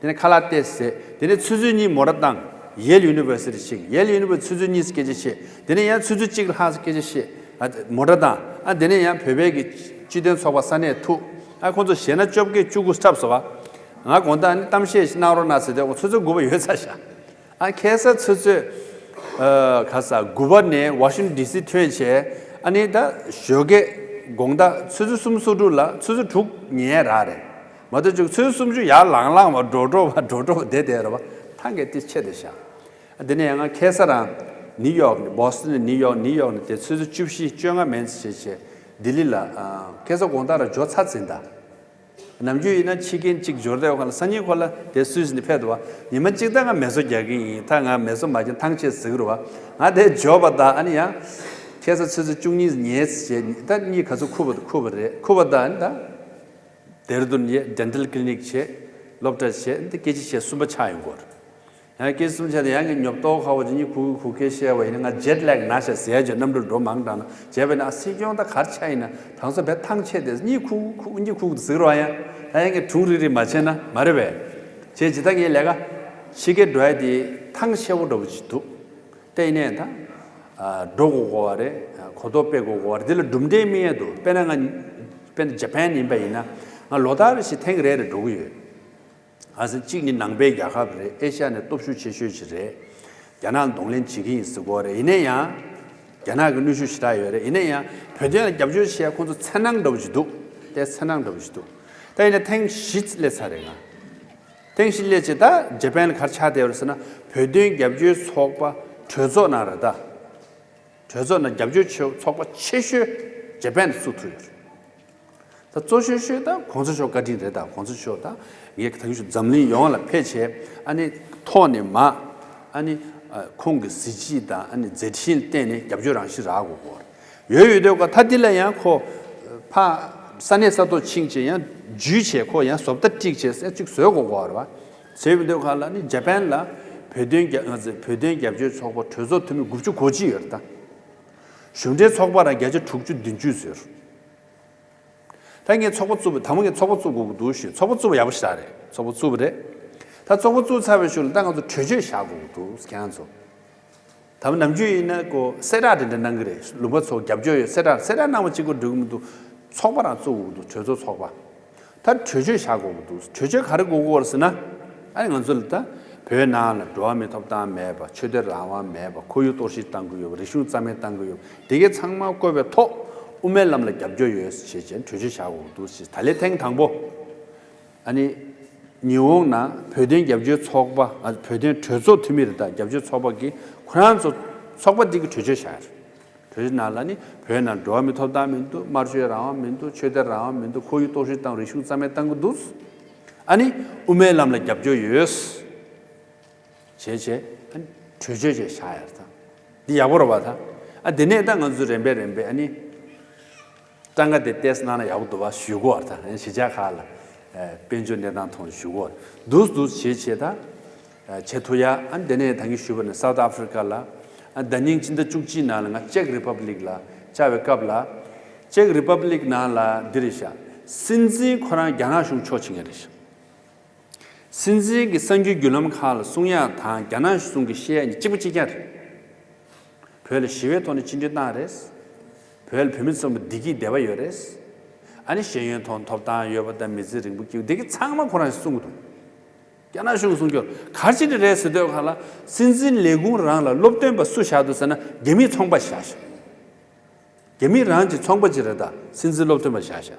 དེ་ནས་ཁ་ལག་སྟེར་ཟས། དེ་ནས་ཆུ་ཚོད་གཉིས་མོ་ཊ་བཏང་ཡེལ་ཡུ་ནི་ཝར་སི་ཊི་ཕྱིན། ཡེལ་ཡུ་ནི་ཝར་སི་ཊི་ཆུ་ཚོད་གཉིས་སྐད་ཆ་བཤད། དེ་ནས་ཡང་ཆུ་ཚོད་གཅིག་ལྷག་སྐད་ཆ་བཤད། ཨ་མོ་ཊ་བཏང་། ཨ་དེ་ནས་ཡང་བོད་པའི་གི་སྤྱི་མཐུན་ཚོགས་པ་ས་གནས་ཐུག་ཨ་ཁོང་ཚོ་ཞེ་ན་བཅོ་བརྒྱད་བཅུ་དགུ་འཁྲབ་སོང་བ། ང་དགོང་དག་ནི་གཏམ་བཤད་ཞིག་གནང་རོགས་གནང་ཟེར་ཏེ་ཆུ་ཚོད་དགུ་པ་ཡོལ་ཚར་ཤག་ཨ་ཁ་སང་ཆུ་ཚོད། ཨ་ག་ས་དགུ་པ་ནས་ཝ་ཤིང་ཊོན་ཌི་སི་ཐོན་བྱས། ཨ་ནི་ད་ཞོགས་ཀས་དགོང་དག་ཆུ་ཚོད་གསུམ་སོ་དྲུག་ལ་ཆུ་ཚོད་དྲུག་ཉལ་རག་རེད། མ་གཏོགས་ཆུ་ཚོད་སུམ་ཅུ་ཡར་ལངས་ལངས་བ་འགྲོ་འགྲོ་བ་འགྲོ་འགྲོ་བ་བསྡད་བསྡད་རེད་བ། ཐང་གས་ཏི་ཆེ་དེ་ཤག་ཨ་དེ་ནས་ཡང་ང་ཁ་སང་རང་ནིའུ་ཡོག་ནས་བོ་སི་ཊོན་ནས་ནིའུ་ཡོག་ནིའུ་ཡོག་ནས་དེ་ཆུ་ཚོད་བཅུ་བཞི་བཅོ་ལྔ་མན་ཙམ་བྱས་བྱས་ལྡི་ལི་ལ་ཨ་ཁ་སང་དགོང་དག་རང་འབྱོར་ཚར་ཟིན་ད། ནམ་རྒྱུན་ཡིན་ན་ཕྱི་རྒྱལ་གཅིག་འབྱོར་དུས་སྒང་ལ་སང་ཉིན་ཁོ་ལ་དེ་སུད་སི་ནས་ཕེབས་འདུག་བ། ཉི་མ་གཅིག་ད་ང་མེ་སོ་རྒྱག་གི་ཡིན། ད་ང་མེ་སོ་མ་རྒྱག་ཐང་ཆད་ཟེར་གི་རེད་བ། ང་དེ་འབྱོར་བ་ད་ཨ་ནི་ཡང་ཁ་སང་ཆུ་ཚོད་བཅུ་གཉིས་ཉལ་བྱས་ད་གཉིད་ག་ཚོད་ཁུག་པ་ཁུག་པ་རེད། ཁུག་པ་ད་ཨ་ནི་ད་ལྡེ་ར་ལྡུན་ཡས་ཌེན་ཊལ་ཀི་ལི་ནིག་བྱས་སློབ་གྲྭ་བྱས་འདི་སྐད་ཆ་བཤད་གསུམ་པ་ཆགས་ཡོང་གི་རེད། ཡང་སྐད་གསུམ་ཆ་དེ་ཡང་ངས་ཉོབ་ཏོ་ཁ་བོ་ཅིག་གཉིད་ཁུག་ཁུག་སྐད་བཤད་པ་ཡིན་ན་ང་ཇེཊ་ལེག་ན་ཤ་ཟེར་ཡ་ཅིག་གནམ་གྲུ་འགྲོ་མང་དྲགས་ན་བྱས་པས་ན་ཨ་སྲིད་སྐྱོང་ད་གར་ཆ་ཡིན་ན་དང་སོ་བས་ཐང་ཆད་དེ་གཉིད་ཁུག་ཁུག་གཉིད་ཁུག་ཟེར་རོགས་ཡ། ད་ཡང་ངས་གྲུང་རིག་རིག་མ་བྱས་ན་མ་རེད་པས། བྱས་ཇི་ལྟར་ངའི་ལས་ཀ་ཕྱི་རྒྱལ་འགྲོ་ཡ་དེ་ཐང་ཆད་པོ་འདྲ་བོ་ཅིག་འདུག་དེ་ཡིན་ནའི་ད་ འགྲོ་དགོས་དགོས་པ་རེད། གོ་རྟོགས་སྤེལ་དགོས་དགོས་པ་རེད། འདི་ལ་གྲུབ་འབྲས་སྨིན་ཡས་འདུག་དཔེར་ན་ང་དཔེར་ན་ཇ་པན་ཡིན་པ་ཡིན་ན། ང་ལོ་ལྟར་རེ་བཞིན་ཐེངས་རེ་རེ་འགྲོ་གི་ཡོད། ཨ་ཟེར་གཅིག་ནི་ནང་པའི་རྒྱལ་ཁབ་རེད། ཨེ་ཤ་ཡ་ནས་སྟོབས་ཤུགས་ཆེ་ཤོས་ཤིག་རེད། རྒྱ་ནག་ལ་གདོང་ལེན་བྱེད་ཀྱི་ཡིན་ཟེར་གོ་རེད། ཡིན་ན་ཡང་། རྒྱ་ནག་གི་གནོན་ཤུགས་ཞེ་དྲག་ཡོད་རེད། ཡིན་ན་ཡང་བོད་དོན་ལ་རྒྱབ་སྐྱོར་བྱེད་ཡ་ཁོང་ཚོ་འཚེར་སྣང་འདྲ་པོ་ཞིག་འདུག་དེ་འཚེར་སྣང་འདྲ་པོ་ཞིག་འདུག་ད་ཡིན་ན་ཐེངས་བཞི་སླེབས་ཚར་རེད་ང་། ཐེངས་བཞི་སླེབས་བྱས་ད་ཇ་པན་ལ་ག་རེ་ཆགས་བསྡད་ཡོད་རེད་ཟེར་ན། བོད་དོན་རྒྱབ་སྐྱོར་ཚོགས་པ་གྲོས་ཚོགས་ནང་རེད་ད། གྲོས་ཚོགས་ནང་རྒྱབ་སྐྱོར་ཆེ་ཚོགས་པ་ཆེ་ཤོས་ཇ་པན་ནས་བཙུགས་ཐུབ་ཡོད་རེད། ད་གཙོ་ཆེ་ཤོས་ད་གོང་ས་མཆོག་བཀའ་དྲིན་རེད། ད་གོང་ས་མཆོག་ད་ངས་ད་གིན་ཞུ་འཛམ་གླིང་ཡོངས་ལ་ཕེབས་བྱས། ཨ་ནི་ཐོག་ནས་མར་ཨ་ནི་ཁོང་གི་གཟི་བརྗིད་དང་ཨ་ནི་མཛད་འཕྲིན་ལ་བརྟེན་ནས་རྒྱབ་སྐྱོར་རང་བཞིན་རག་དགོས་སྐོར་ཡོད་ཡོད་དུས་ཀ་ད་འདི་ལ་ཡང་ཁོ་ཕ་ས་གནས་ས་ཐོག་ཕྱིན་བྱས་ཡང་འཇུས་བྱས་ཁོ་ཡང་བཟོ་ལྟ་བསྒྲིགས་བྱས་ས་གཅིག་བཟོས་དགོས་སྐོར་རེད་བ། བྱས་པའི་དུས་ཀ་ལ་ནི་ཇ་པན་ལ་བོད་དོན་རྒྱ་ང་ཚོའི་བོད་དོན་རྒྱབ་སྐྱོར་ཚོགས་པ་གྲོས་ཚོགས་འཐུས་མི་དགུ་བཅུ་གོ་གཅིག་ཡོད་རེད་ད། གཞུང་འབྲེལ་ཚོགས་པ་རང་བརྒྱ་ཆ་དྲུག་ཅུ་བདུན་ཅུ་ཟེར། ད་ངས་ཚོགས་པ་བཙུགས་པ་དང་པོ་ངས་ཚོགས་པ་བཙུགས་དགོས་ཀྱི་འདུག་ཞུས། ཚོགས་པ་བཙུགས་པ་ཡག་པོ་ཞེ་དྲག་རེད། ཚོགས་པ་བཙུགས་པ་རེད། ད་ཚོགས་པ་བཙུགས་ཚར་བའི་གཞུག་ལ་ད་ང་ཚོ་གྲོས་ཆོད་བཞག་དགོས་ཀྱི་འདུག་ཁྱེད་རང་ཚོ། ད་ནམ་རྒྱུན་ཡིན་ན་ཀོ་གསལ་བསྒྲགས་དེ་འདྲ་གནང་གི་རེད། ལུང་པ་ཚོ་རྒྱབ་སྐྱོར་ཡོད་གསལ་བསྒྲགས་གསལ་བསྒྲགས་གནང་བ་གཅིག་པོ་འགྲིག་གི་མི་འདུག་ཚོགས་པ་རང་བཙུགས་དགོས་ཀྱི་འདུག་གྲོས་ཚོགས་ཚོགས་པ། ད་གྲོས་ཆོད་བཞག་དགོས་ཀྱི་འདུག་གྲོས་ཆོད་ག་རེ་དགོས་ཀྱི་ཡོད་རེད་ཟེར་ན། ཨ་ནི་ང་ཚོ་ལ་ད་བོད་ནང་ལ་འགྲོ་བ་མིའི་ཐོབ་ཐང་མེད་པ། ཆོས་དད་རང་དབང་མེད་པ། ཁོར་ཡུག་གཏོར་བཤིག་བཏང་གི་ཡོད་པ། རིག་གཞུང་རྩ་མེད་བཏང་གི་ཡོད་པ། དེ་གའི་ཚང་མ་བཀོད་པའི་ཐོག་དབུ་མའི་ལམ་ལ་རྒྱབ་སྐྱོར་ཡོད་ཅེས་བྱས་གྲོས་ཆོད་བཞག་དགོས་ཀྱི་འདུག་ཅེས། ད་ལན་ཐེངས་དང་པོ་ཨ་ནི་ཉི་ཧོང་ནང་བོད་དོན་རྒྱབ་སྐྱོར་ཚོགས་པ། ཨ་བོད་དོན་གྲོས་ཚོགས་འཐུས་མི་རེད། ད་རྒྱབ་སྐྱོར་ཚོགས་པ་གིས་ཁོ་རང་ཚོ་ཚོགས་པ་འདི་གི་གྲོས་ཆོད་བཞག་ཡོད་རེད། གྲོས་ཆོད་ནང་ལ་ནི་བོད་ནང་འགྲོ་བ་མིའི་ཐོབ་ཐང་མི་འདུག་དམར་ཤོག་རང་དབང་མི་འདུག་ཆོས་དད་རང་དབང་མི་འདུག་ཁོར་ཡུག་གཏོར་བཤིག་བཏང་། རིག་གཞུང་རྩ་མེད་བཏང་གི་འདུག་ཨ་ནི་དབུ་མའི་ལམ་ལ་རྒྱབ་སྐྱོར་ཡོད་བྱས་བྱས། ཨ་ནི་གྲོས་ཆོད་བྱས་བཞག་ཡ་རེད་ད། འདི་ཡག་པོ་རེད་བ་ད། ཨ་དེ་ནས་ད་ང་ཚོ་རིམ་པས་རིམ་པས་ཨ་ནི་སྤྲང་ཀ་དེ་ཏེས་གནང་ན་ཡག་པོ་འདུག་བ་ཞུ་གོ་བ་ད། ཨ་ནི་གཞིས་ཆགས་ཁག་ལ་ཨ་དཔལ་འབྱོར་གནས་སྟངས་ཐོག་ནས་ཞུ་གོ་བ་འདུག་འདུག་བྱས་བྱས་ད། བྱེད་ཐུབ་ཡ། ཨ་དེ་ནས་ད་གིན་ཞུས་པ་ནི་སའུ་ཐི་ཨ་ཧྥི་རི་ཀ་ལ། ཨ་ཟླ་ཉིན་ཕྱི་ཟླ་བཅུ་གཅིག་ནང་ལ་ང་ཅེག་རི་པབ་ལིག་ལ་བཅར་བའི་སྐབས་ལ། ཅེག་རི་པབ་ལིག་ནང་ལ་འདི་རེད་ཤག་སྲིད་འཛིན་ཁོ་རང་རྒྱ་ནག་གཞུང་ཕྱོགས་བྱེད་མཁན་རེད་ཤག་སྲིད་འཛིན་གྱི་གསར་འགྱུར་བརྒྱུད་ལམ་ཁག་ལ་གསུང་ཡ་དང་རྒྱ་ནག་གཞུང་གི་བཤད་ཡ་གཉིས་གཅིག་པ་གཅིག་རྐྱང་རེད། བོད་ལ་ཞི་བའི་ཐོག་ནས་བཅིངས་འགྲོལ་བཏང་རེད། བོད་ལ་བོད་མི་ཚང་མ་བདེ་སྐྱིད་བདེ་བ་ཡོད་རེད། ཨ་ནི་ཤེས་ཡོན་ཐོག་ཐོབ་ཐང་ཡོད་པ་དང་མི་ཚེ་རིང་པོ་སྐྱེལ། འདི་གི་ཚང་མ་ཁོ་རང་གིས་གསུང་གི་འདུག་རྒྱ་ནག་གཞུང་གིས་གསུང་རྒྱུར་ག་རེ་བྱས་ནས་རེད་ཟེར་དུས་ཁ་ལ། སྲིད་འཛིན་ལས་ཁུངས་རང་ལ་སློབ་སྟོན་པ་སུ་བཞག་འདུག་ཟེར་ན་རྒྱ་མིའི་ཚོང་པ་བཞག་ཤག་རྒྱ་མི་རང་གི་ཚོང་པ་ཅིག་རེད་ད། སྲིད་འཛིན་སློབ་སྟོན་པ་བཞག་ཤག་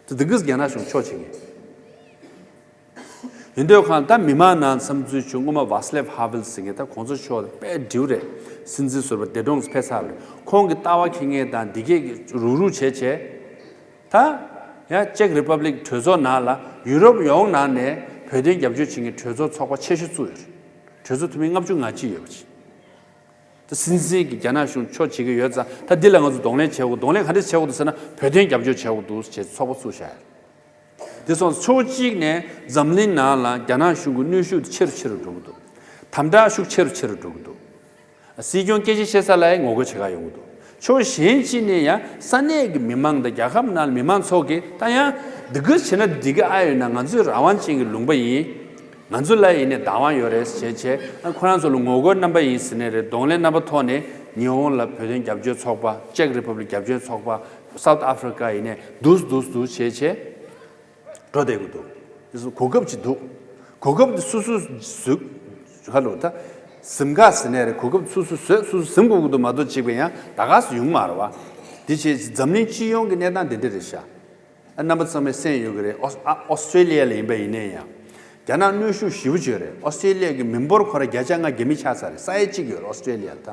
དེ་འདི་གིས་རྒྱ་ནག་གཞུང་ཕྱོགས་བྱེད་མཁན། ཡིན་དུས་ཁ་ད་མི་མང་ནང་འཚམས་འཛུལ་བྱུང་། སྔོན་མ་ཝཱ་སི་ལེབ་ཧ་ཝེལ་ཟེར་མཁན་ད་གོང་ས་མཆོག་དཔེ་འདྲིའུ་རེད། སྲིད་འཛིན་ཟུར་པ་ཌེ་ཀྲོངས་ཕེབས་ཚར་བ་རེད། ཁོང་གི་ལྟ་བ་འཁྱེར་མཁན་དང་འདི་གས་ཀྱི་རུག་རུག་བྱས་བྱས། ད་ཡང་ཅེག་རི་པབ་ལིག་གྲོས་ཚོགས་ནང་ལ་ཡུ་རོབ་ཡོངས་ནང་ནས་བོད་དོན་རྒྱབ་སྐྱོར་བྱེད་མཁན་གྲོས་ཚོགས་ཚོགས་པ་ཆེ་ཤོས་བཙུགས་ཡོད་རེད། གྲོས་ཚོགས་འཐུས་མི་ལྔ་བཅུ་ང་གཅིག་ཡོད་པ་ཅིག་ད་སྲིད་འཛིན་གྱིས་རྒྱ་ནག་གཞུང་ཕྱོགས་བྱེད་ཀྱི་ཡོད་ཙང་། ད་འདི་ལ་ང་ཚོ་གདོང་ལེན་བྱེད་དགོས། གདོང་ལེན་ག་འདྲ་བྱེད་དགོས་འདུག་ཟེར་ན་བོད་དོན་རྒྱབ་སྐྱོར་བྱེད་དགོས་འདུག་ཟེར་ཚོགས་པ་བཙུགས་བཞག་ཡོད། དེ་སོང་ཕྱོགས་གཅིག་ནས་འཛམ་གླིང་ནང་ལ་རྒྱ་ནག་གཞུང་གི་གནོན་ཤུགས་ཆེ་རུ་ཆེ་རུ་འགྲོ་གི་འདུག་དམ་དྲག་ཤུགས་ཆེ་རུ་ཆེ་རུ་འགྲོ་གི་འདུག་སྲིད་སྐྱོང་སྐད་ཆ་བཤད་ས་ལ་ཡང་ངོ་རྒོལ་བྱེད་ག་ཡོང་གི་འདུག་ཕྱོགས་གཞན་གཅིག་ནས་ཡང་ས་གནས་ཀྱི་མི་མང་དང་རྒྱལ་ཁབ་ནང་མི་མང་ཚོ་གིས་ད་ཡང་འདི་ག་བྱས་ན་འགྲིག་གི་ཨ་ཡོད་ན། ང་ཚོའི་རང་དབང་ཅན་གྱི་ལུང་པ་ཡིན། ང་ཚོ་ལ་ཡིན་ནའི་བདག་དབང་ཡོད་རེད་ཟེར་བྱས་བྱས། ཨ་ཁོ་རང་ཚོ་ལ་ངོ་རྒོལ་རྣམ་པ་ཡིན་ཟེར་ནའི་རེད། གདོང་ལེན་རྣམ་པ་ཐོག་ནས་ཉི་ཧོང་ལ་བོད་དོན་རྒྱབ་སྐྱོར་ཚོགས་པ། ཅེག་རི་པབ་ལིག་རྒྱབ་སྐྱོར་ཚོགས་པ། སའུ་ཐི་ཨ་ཧྥི་རི་ཀ་ཡིན་ནའི་འདུག་འདུག་འདུག་བྱས་བྱས་འགྲོ་བསྡད་ཀྱི་འདུག་དེ་ཚོ་གོ་སྐབས་ཅིག་འདུག་གོ་སྐབས་དེ་སོ་སོས་ཟུག་ཧ་ལོ་ད་ཟིན་ག་ཟེར་ནའི་རེད། གོ་སྐབས་སོ་སོས་བཟོས། སོ་སོས་ཟིན་དགོས་ཀྱི་འདུག་མ་གཏོགས་གཅིག་པ་ཡང་ད་ག་སུ་ཡོང་མ་རེད་བ། དེ་བྱས་འཛམ་གླིང་སྤྱི་ཡོངས་ཀྱི་གནས་སྟངས་དེ་འདྲ་རེད་ཤག་ཨ་རྣམ་པ་ཚང་མས་གསན་ཡོད་ཀྱི་རེད། ཨོ་ཨ་ཨོ་སི་ཀྲེ་ལི་ཡ་ལ་ཡིན་པ་ཡིན་ནའི་ཡང་། རྒྱ་ནག་གནོན་ཤུགས་ཞེ་པོ་ཅིག་ཡོད་རེད། ཨོ་སི་ཀྲེ་ལི་ཡ་གི་མི་འབོར་ཁོ་རང་བརྒྱ་ཆ་ལྔ་རྒྱ་མི་ཆགས་ཚར་རེད། ས་ཡ་གཅིག་ཡོད་རེད་ཨོ་སི་ཀྲེ་ལི་ཡ་ལ་ད།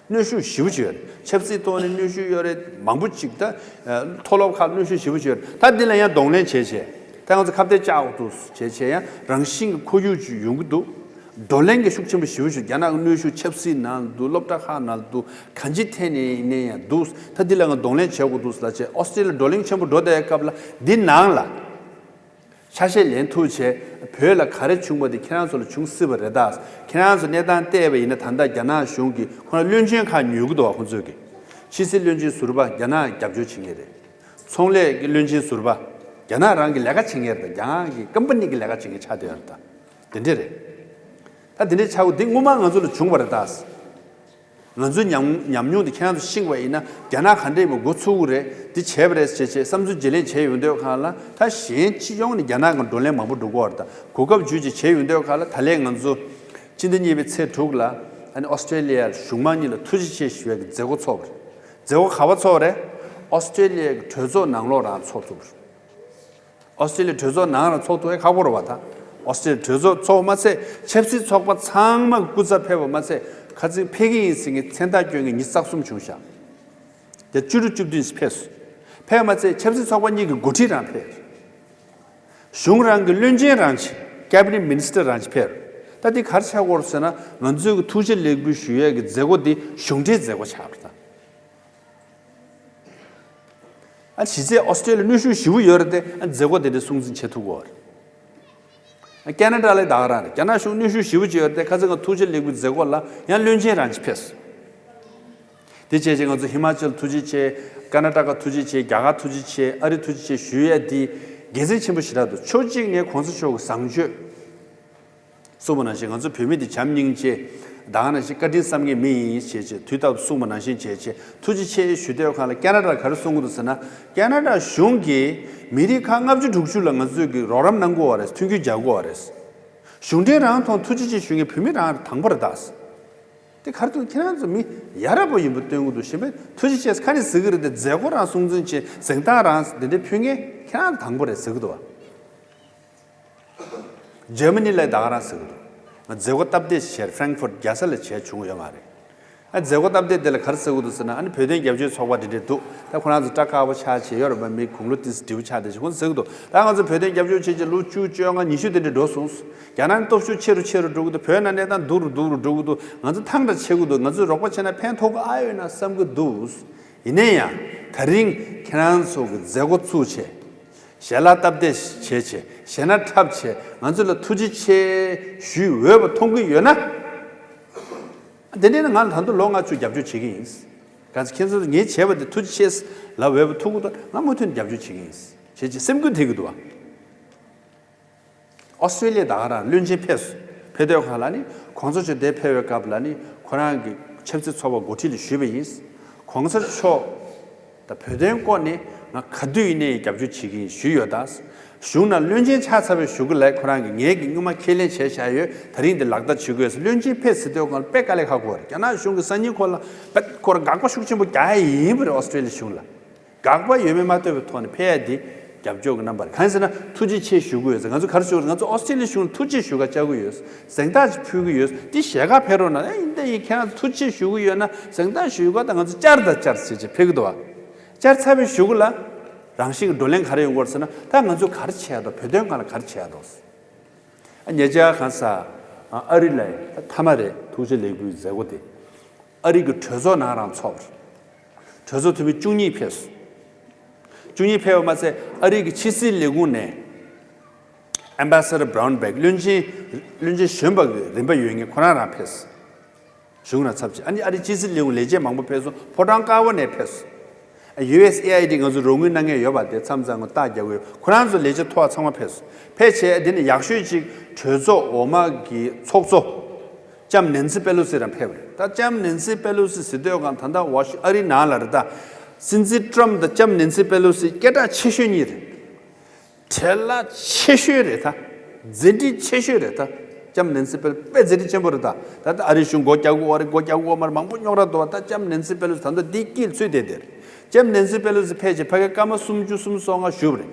གནོན་ཤུགས་ཞེ་པོ་ཅིག་ཡོད་རེད། ཆབ་སྲིད་ཐོག་ནས་གནོན་ཤུགས་ཡོད་རེད། མང་པོ་ཅིག་ད། ཨ་མཐོ་སློབ་ཁག་གནོན་ཤུགས་ཞེ་པོ་ཅིག་ཡོད་རེད། ད་འདི་ལ་ཡང་གདོང་ལེན་བྱས་བྱས། ད་ང་ཚོ་ཁ་གཏད་བཅག་འོག་ཏུ་བྱས་བྱས་ཡང་རང་བཞིན་གྱི་ཁོར་ཡུག་ཅིག་ཡོང་གི་འདུག་བགྲོ་གླེང་གི་ཤུགས་ཆེན་པོ་ཞེ་པོ་ཞིག་རྒྱ་ནག་གི་གནོན་ཤུགས་ཆབ་སྲིད་ནང་ལ་འདུག་སློབ་གྲྭ་ཁག་ནང་ལ་འདུག་གང་ཅིའི་ཐད་ནས་ཡིན་ནའི་ཡང་འདུག་ད་འདི་ལ་ང་གདོང་ལེན་བྱེད་དགོས་འདུག་ལབ་བྱས་ཨོ་སི་ཀྲི་ལི་ཡ་བགྲོ་གླེང་ཆེན་པོ་འགྲོ་བསྡད་སྐབས་ལ་འདི་ནང་ལ་ཆ་ཤས་ལེན་ཐུབ་བྱས་བོད་ལ་ག་རེ་བྱུང་བ་འདི་ཁྱེད་རང་ཚོ་ལ་བྱུང་སྲིད་པ་རེད་ད། ཁྱེད་རང་ཚོ་གནས་སྟངས་བལྟས་པ་ཡིན་ན་ད་ལྟ་རྒྱ་ནག་གཞུང་གིས་ཁོ་རང་བློན་ཆེན་ཁག་ཉོ་གི་འདུག་བ། ཁོ་ཚོས་ཀྱི་ཕྱི་སྲིད་བློན་ཆེན་ཟུར་པ་རྒྱ་ནག་རྒྱབ་སྐྱོར་བྱེད་མཁན་རེད། ཚོང་ལས་ཀྱི་བློན་ཆེན་ཟུར་པ་རྒྱ་ནག་རང་གི་ལས་ཀ་བྱེད་མཁན་རེད་ད། རྒྱ་ནག་གི་ཀམ་པ་ནི་གི་ལས་ཀ་བྱེད་མཁན་ཆགས་བསྡད་ཡོད་རེད་ད། དེ་འདྲས་རེད། ད་དེ་འདྲས་ཆགས་འདི་སྔོན་མ་ང་ཚོ་ལ་བྱུང་བ་རེད་ད། ང་ཚོའི་ཉམས་ཉམས་མྱོང་དེ་ཁྱེད་རང་ཚོ་ཤེས་དགོས་ཡིན་ན། རྒྱ་ནག་ག་འདྲས་མི་འགོ་ཚུགས་ཀྱི་རེད། འདི་བྱས་པ་རེད་ཅེས་བྱས་བསམ་ཚུལ་བརྗེ་ལེན་བྱས་ཡོང་དུས་སྒང་ལ། ད་གཞན་སྤྱི་ཡོངས་ནས་རྒྱ་ནག་གི་བགྲོ་གླེང་མང་པོ་འགྲོ་གི་ཡོད་རེད། ད་གོ་སྐབས་བརྒྱུད་ཅིག་བྱས་ཡོང་དུས་སྒང་ལ། ད་ལན་ང་ཚོ་སྤྱི་ཟླ་གཉིས་པའི་ཚེས་དྲུག་ལ་ཨ་ནི་ཨོ་སི་ཀྲེ་ལི་ཡའི་གཞུང་མང་གཉིས་ལ་ཐུགས་རྗེ་ཆེ་ཞུ་ཡག་གི་མཛད་སྒོ་ཚོགས་པ་རེད། མཛད་སྒོ་ག་པར་ཚོགས་པ་རེད། ཨོ་སི་ཀྲེ་ལི་ཡའི་གྲོས་ཚོགས་ནང་ལོགས་རང་ཚོགས་ཐུབ་པ་རེད། ཨོ་སི་ཀྲེ་ལི་ཡའི་གྲོས་ཚོགས་ནང་ལ་ཚོགས་ཐུབ་ཡག་ཁག་པོ་རེད་བ། ད་ཨོ་སི་ཀྲེ་ལི་ཡའི་གྲོས་ཚོགས་ཚོགས་པ་མ་ཚད། ཆབ་སྲིད་ཚོགས་པ་ཚང་མ་སྐུ་ཚབ་ཕེབས་པ་མ་ཚད། ཁ་ཚིག་ཕེབས་ཀྱི་ཡིན་ཟེར་མཁན་མཚན་རྟགས་སྐྱོན་མཁན་ཉི་ཤུ་རྩ་གསུམ་བྱུང་ཤག་དེ་བཅུ་དྲུག་བཅུ་བདུན་ཕེབས་སོང་། ཕེབས་མ་ཚད་ཆབ་སྲིད་ཚོགས་པ་གཉིས་ཀྱི་འགོ་ཁྲིད་རང་ཕེབས། གཞུང་རང་གི་བློན་ཆེན་རང་བྱས། ཀེ་བི་ནེཊ་མི་ནི་སི་ཊར་རང་བྱས་ཕེབས། ད་འདི་ག་རེ་ཆགས་ཀྱི་ཡོད་རེད་ཟེར་ན། ང་ཚོས་ཀྱི་ཐུགས་རྗེ་ལེགས་འབུལ་ཞུ་ཡག་གི་མཛད་སྒོ་འདི་གཞུང་འབྲེལ་མཛད་སྒོ་ཆགས་པ་རེད་ད། ཨ་གཞི་རྩའི་ཨོ་སི་ཀྲེ་ལི་ཡ་གནོན་ཤུགས་ཞེ་པོ་ཡོད་རེད་དེ། ཨ་མཛད་སྒོ་དེ་འདྲ་སྲུང་འཛིན་བྱེད་ཐུབ་ཀྱི་ཡོད་རེད། ཨ་ཁེ་ན་ཌ་ལ་ད་ག་རང་རེད། རྒྱ་ནག་གཞུང་གནོན་ཤུགས་ཞེ་པོ་ཅིག་ཡོད་རེད་དེ། ཁ་སང་ང་ཐུགས་རྗེ་ལེགས་འབུལ་མཛད་སྒོ་ལ་ཡང་བློན་ཆེན་རང་ཅིག་ཕེབས་སོང་། དེ་བྱས་རྗེས་ང་ཚོ་ཧི་མ་ཅལ་ཐུགས་རྗེ་ཆེ། ཀར་ན་ཊ་ཀ་ཐུགས་རྗེ་ཆེ། རྒྱ་གར་ཐུགས་རྗེ་ཆེ། ཨ་རི་ཐུགས་རྗེ་ཆེ་ཞུ་ཡ་དེ་དགེ་མཚན་ཆེན་པོ་ཞེ་དྲག་འདུག་ཕྱོགས་གཅིག་ནས་གོང་ས་མཆོག་གི་བཟང་སྤྱོད། གསུངས་པ་ནང་བཞིན་ང་ཚོ་བོད་མི་དེ་བྱམས་སྙིང་རྗེ། ད་ག་ནང་བཞིན་བཀའ་དྲིན་བསམ་མཁན་མི་ཡིན་ཞེས་བྱས་དུས་རྟག་ཏུ་གསུངས་པ་ནང་བཞིན་བྱས་བྱས་ཐུགས་རྗེ་ཆེ་ཞུ་དུས་སྒང་ལ། ཁེ་ན་ཌ་ག་རེ་གསུང་གི་འདུག་ཟེར་ན། ཁེ་ན་ཌ་གཞུང་གིས་མི་རིགས་ཁག་ལྔ་བཅུ་དྲུག་ཅུ་ལ་ང་ཚོས་ཀྱི་རོགས་རམ་གནང་དགོས་པ་རེད། མཐུན་འགྱུར་རྒྱག་དགོས་པ་རེད། གཞུང་འབྲེལ་རང་ཐོག་ཐུགས་རྗེ་ཆེ་ཞུ་མཁན་བོད་མི་རང་དང་པོ་རེད་ད། དེ་ག་རེ་འདུག་ཁྱེད་རང་ཚོ་མི་ཡ་རབས་པོ་ཡིན་པ་སྟོན་གྱི་འདུག་གཞན་པས་ཐུགས་རྗེ་ཆེ་ཁ་ནས་ཟེར་གྱི་རེད་དེ། མཛད་སྒོ་རང་སྲུང་འཛིན་བྱེད། གཟེངས་རྟགས་རང་དེ་འདྲའི་ཕུལ་མཁན་ཁྱེད་རང་དང་པོ་རེད་ཟེར་གྱི་འདུག་བ། འཇར་མ་ནི་ལ་ད་ག་རང་ཟེར་གྱི་འདུག་ང་མཛད་སྒོ་སྟབས་བདེ་བྱས། ཧྥ་རན་ཁི་ཕུར་རྒྱལ་ས་ལ་བྱས་བྱུང་ཡོད་མ་རེད། ཨ་མཛད་སྒོ་སྟབས་བདེ་དེ་ལ་ག་རེ་ཟེར་གྱི་འདུག་ཟེར་ན། ཨ་ནི་བོད་དོན་རྒྱབ་སྐྱོར་ཚོགས་པ་དེ་འདྲས་འདུག་ད་ཁོ་རང་ཚོ་སྐྲ་དཀར་པོ་ཆགས་བྱས་ཡོད་རེད་པ། མི་དགུང་ལོ་ཏིས་འབྲིའུ་ཆགས་དེ་བྱས། ཁོ་ཚོ་ཟེར་གྱི་འདུག་ད་ང་ཚོ་བོད་དོན་རྒྱབ་སྐྱོར་བྱས་བྱས་ལོ་བཅུ་བཅོ་ལྔ་ཉི་ཤུ་དེ་འདྲས་འགྲོ་སོང་། རྒྱ་ནག་ནི་སྟོབས་ཤུགས་ཆེ་རུ་ཆེ་རུ་འགྲོ་གི་འདུག་བོད་ནང་གནས་སྟངས་སྡུག་རུ་སྡུག་རུ་འགྲོ་གི་འདུག་ང་ཚོས་རོགས་པ་བྱས་ན་ཕན་ཐོགས་ཀྱི་ཨ་ཡོད་ན་བསམ་གྱི་འདུག་ཡིན་ན་ཡང་དེ་རིང་ཁྱེད་རང་ཚོ་གི་མཛད་སྒོ་བཙུགས་བྱས། ཞལ་ལག་སྟབས་བདེ་བྱས་བྱས། ཞལ་སྣ་འཁྲབ་བྱས། ང་ཚོ་ལ་ཐུགས་རྗེ་ཆེ་ཞུ་འོས་པ་མཐོང་གི་ཡོད་ན། དེ་འདྲ་ན་ང་ལ་ད་དུང་ལོ་ལྔ་བཅུ་རྒྱབ་སྐྱོར་བྱེད་ཀྱི་ཡིན། གང་ཟེར་ཁྱེད་ཚོ་ངས་བྱས་པ་དེ་ཐུགས་རྗེ་ཆེ་ལབ་འོས་པ་ཐུག་གི་འདུག་ང་མུ་མཐུད་ནས་རྒྱབ་སྐྱོར་བྱེད་ཀྱི་ཡིན་ཞེས་ཀྱི་སེམས་འགུལ་ཐེབས་ཀྱི་འདུག་བ། ཨོ་སི་ཀྲེ་ལི་ཡ་ད་ག་རང་བློན་ཆེན་ཕེབས་སོང་། ཕེབས་དུས་སྒང་ལ་ནི་གོང་ས་མཆོག་འདིར་ཕེབས་པའི་སྐབས་ལ་ནི་ཁོ་རང་གི་ཆབ་སྲིད་ཚོགས་པ་འགོ་ཁྲིད་ལ་ཞུས་པ་ཡིན། གོང་ས་མཆོག་ད་བོད་དོན་སྐོར་ནས་ང་ག་དུས་ཡིན་ནའི་རྒྱབ་སྐྱོར་བྱེད་ཀྱི་ཡིན་ཞུས་ཡོད་ད། གཞུང་ནང་བློན་ཆེན་ཆགས་ཚར་བའི་གཞུག་གུ་ལ་ཁོ་རང་གིས་ངས་ཀྱི་སྔོན་མ་ཁས་ལེན་བྱས་བཞག་ཡོད། དེ་རིང་འདི་ལག་བསྟར་བྱེད་དགོས་ཟེར། བློན་ཆེན་ཕེབས་ཟེར་དུས་སྒང་ལ་དཔེ་དཀའ་ལས་ཁག་པོ་རེད། རྒྱ་ནག་གཞུང་གིས་སང་ཉིན་ཁོ་ལ་དཔེ་ཁོ་རང་དགག་པ་ཤུགས་ཆེན་པོ་རྒྱག་ཡ་ཡིན་པ་རེད། ཨོ་སི་ཀྲེ་ལི་ཡ་གཞུང་ལ། དགག་པ་ཡོད་མེད་མ་ལྟོས་པའི་ཐོག་ནས་ཕེབས་ཡ་འདི་རྒྱབ་སྐྱོར་གྱི་རྣམ་པ་རེད། གང་ཡིན་ཟེར་ན་ཐུགས་རྗེ་ཆེ་ཞུ་གི་ཡོད་ཟེར། ང་ཚོ་ག་རེ་ཞུ་དགོས། ང་ཚོ་ཨོ་སི་ཀྲེ་ལི་ཡ་གཞུང་ལ་ཐུགས་རྗེ་ཞུ་ག་བཅར་གི་ཡོད། གཟེངས་རྟགས་ཅིག་ཕུལ་གི་ཡོད། འདི་ཞལ་ཁ་ཕེབས་རོགས་གནང་། ཨེ་ཡིན་ད་ཡིན། ཁྱེད་རང་ཚོ་ཐུགས་རྗེ་ཆེ་ཞུ་གི་ཡོད་ན་གཟེངས་རྟགས་ཞུ་ག་ད་ང་ཚོ་བཅར་དང་བཅར་ཟེར་བྱས་ཕེབས་གི་འདུག་བ། བཅར་ཚར་བའི་གཞུག་གུ་ལ་རང་བཞིན་གྱི་བགྲོ་གླེང་ག་རེ་ཡོང་གི་ཡོད་ཟེར་ན། ད་ང་ཚོ་ག་རེ་བྱས་ཡ་འདུག་བོད་དོན་སྒང་ལ་ག་རེ་བྱས་ཡ་འདུག་ཨ་ཉེ་ཆར་གང་ཟེར། ཨ་རི་ལ་ཐ་མ་རེད། ཐུགས་རྗེ་ལེགས་འབུལ་མཛད་སྒོ་དེ། ཨ་རི་གི་གྲོས་ཚོགས་ནང་རང་ཚོགས་པ་རེད། གྲོས་ཚོགས་འཐུས་མི་བཅུ་གཉིས་ཕེབས་སོང་། བཅུ་གཉིས་ཕེབས་པ་མ་ཚད་ཨ་རི་གི་ཕྱི་སྲིད་ལས་ཁུངས་ནས་ཨེམ་བྷེ་སེ་ཌར་བྷ་རའུན་བྷེག་བློན་ཆེན། བློན་ཆེན་གཞོན་པ་གི་རིམ་པ་ཡོད་མཁན་ཁོ་རང་རང་ཕེབས་སོང་། གཞུང་ལ་ཚབ་བྱས། ཨ་ནི་ཨ་རི་ཕྱི་སྲིད་ལས་ཁུངས་ལས་བྱེད་མང་པོ་ཕེབས་སོང་། ཕོ་བྲང་དཀར་པོ་ནས་ཕེབས་སོང་། ཡུ་ཨེས་ཨེ་ཨའི་ཌི་ང་ཚོ་རོགས་དངུལ་གནང་མཁན་ཡོད་པ་དེ་མཚམས་མཚམས་ང་རྟགས་རྒྱག་གི་ཡོད། ཁོ་རང་ཚོ་ལས་བྱེད་མཐོ་བ་ཚང་མ་ཕེབས་སོང་། ཕེབས་བྱས་འདི་ནས་ཡག་ཤོས་ཅིག་གྲོས་ཚོགས་འོག་མ་གི་ཚོགས་གཙོ་ལྕམ་ནེན་སི་པེ་ལོ་སི་རང་ཕེབས་པ་རེད། ད་ལྕམ་ནེན་སི་པེ་ལོ་སི་ཟེར་དུས་སྒང་ད་ལྟ་ཝ་ཤི་ཨ་རི་ནང་ལ་རེད་ད། སྲིད་འཛིན་ཊམ་དང་ལྕམ་ནེན་སི་པེ་ལོ་སི་སྐད་གྲགས་ཆེ་ཤོས་གཉིས་རེད། བྲེལ་བ་ཆེ་ཤོས་རེད་ད། མཛད་འཕྲིན་ཆེ་ཤོས་རེད་ད། ལྕམ་ནེན་སི་པེ་ལོ་དཔེ་མཛད་འཕྲིན་ཆེན་པོ་རེད་ད། ད་ལྟ་ཨ་རི་གཞུང་སྒོ་རྒྱག་དགོས་པ་རེད། སྒོ་རྒྱག་དགོས་པ་མ་རེད། མང་པོ་རྙོག་དྲ་འདུག་བ། ད་ལྕམ་ནེན་སི་པེ་ལོ་སི་ད་ལྟ་འདི་དཀྱིལ་ཚུད་བསྡད་དེ་རེད། ལྕམ་ནེན་སི་པེ་ལོ་སི་ཕེབས་བྱས་ཕ་གིའི་སྐར་མ་སུམ་ཅུ་སོ་ལྔ་བཞུགས་པ་རེད།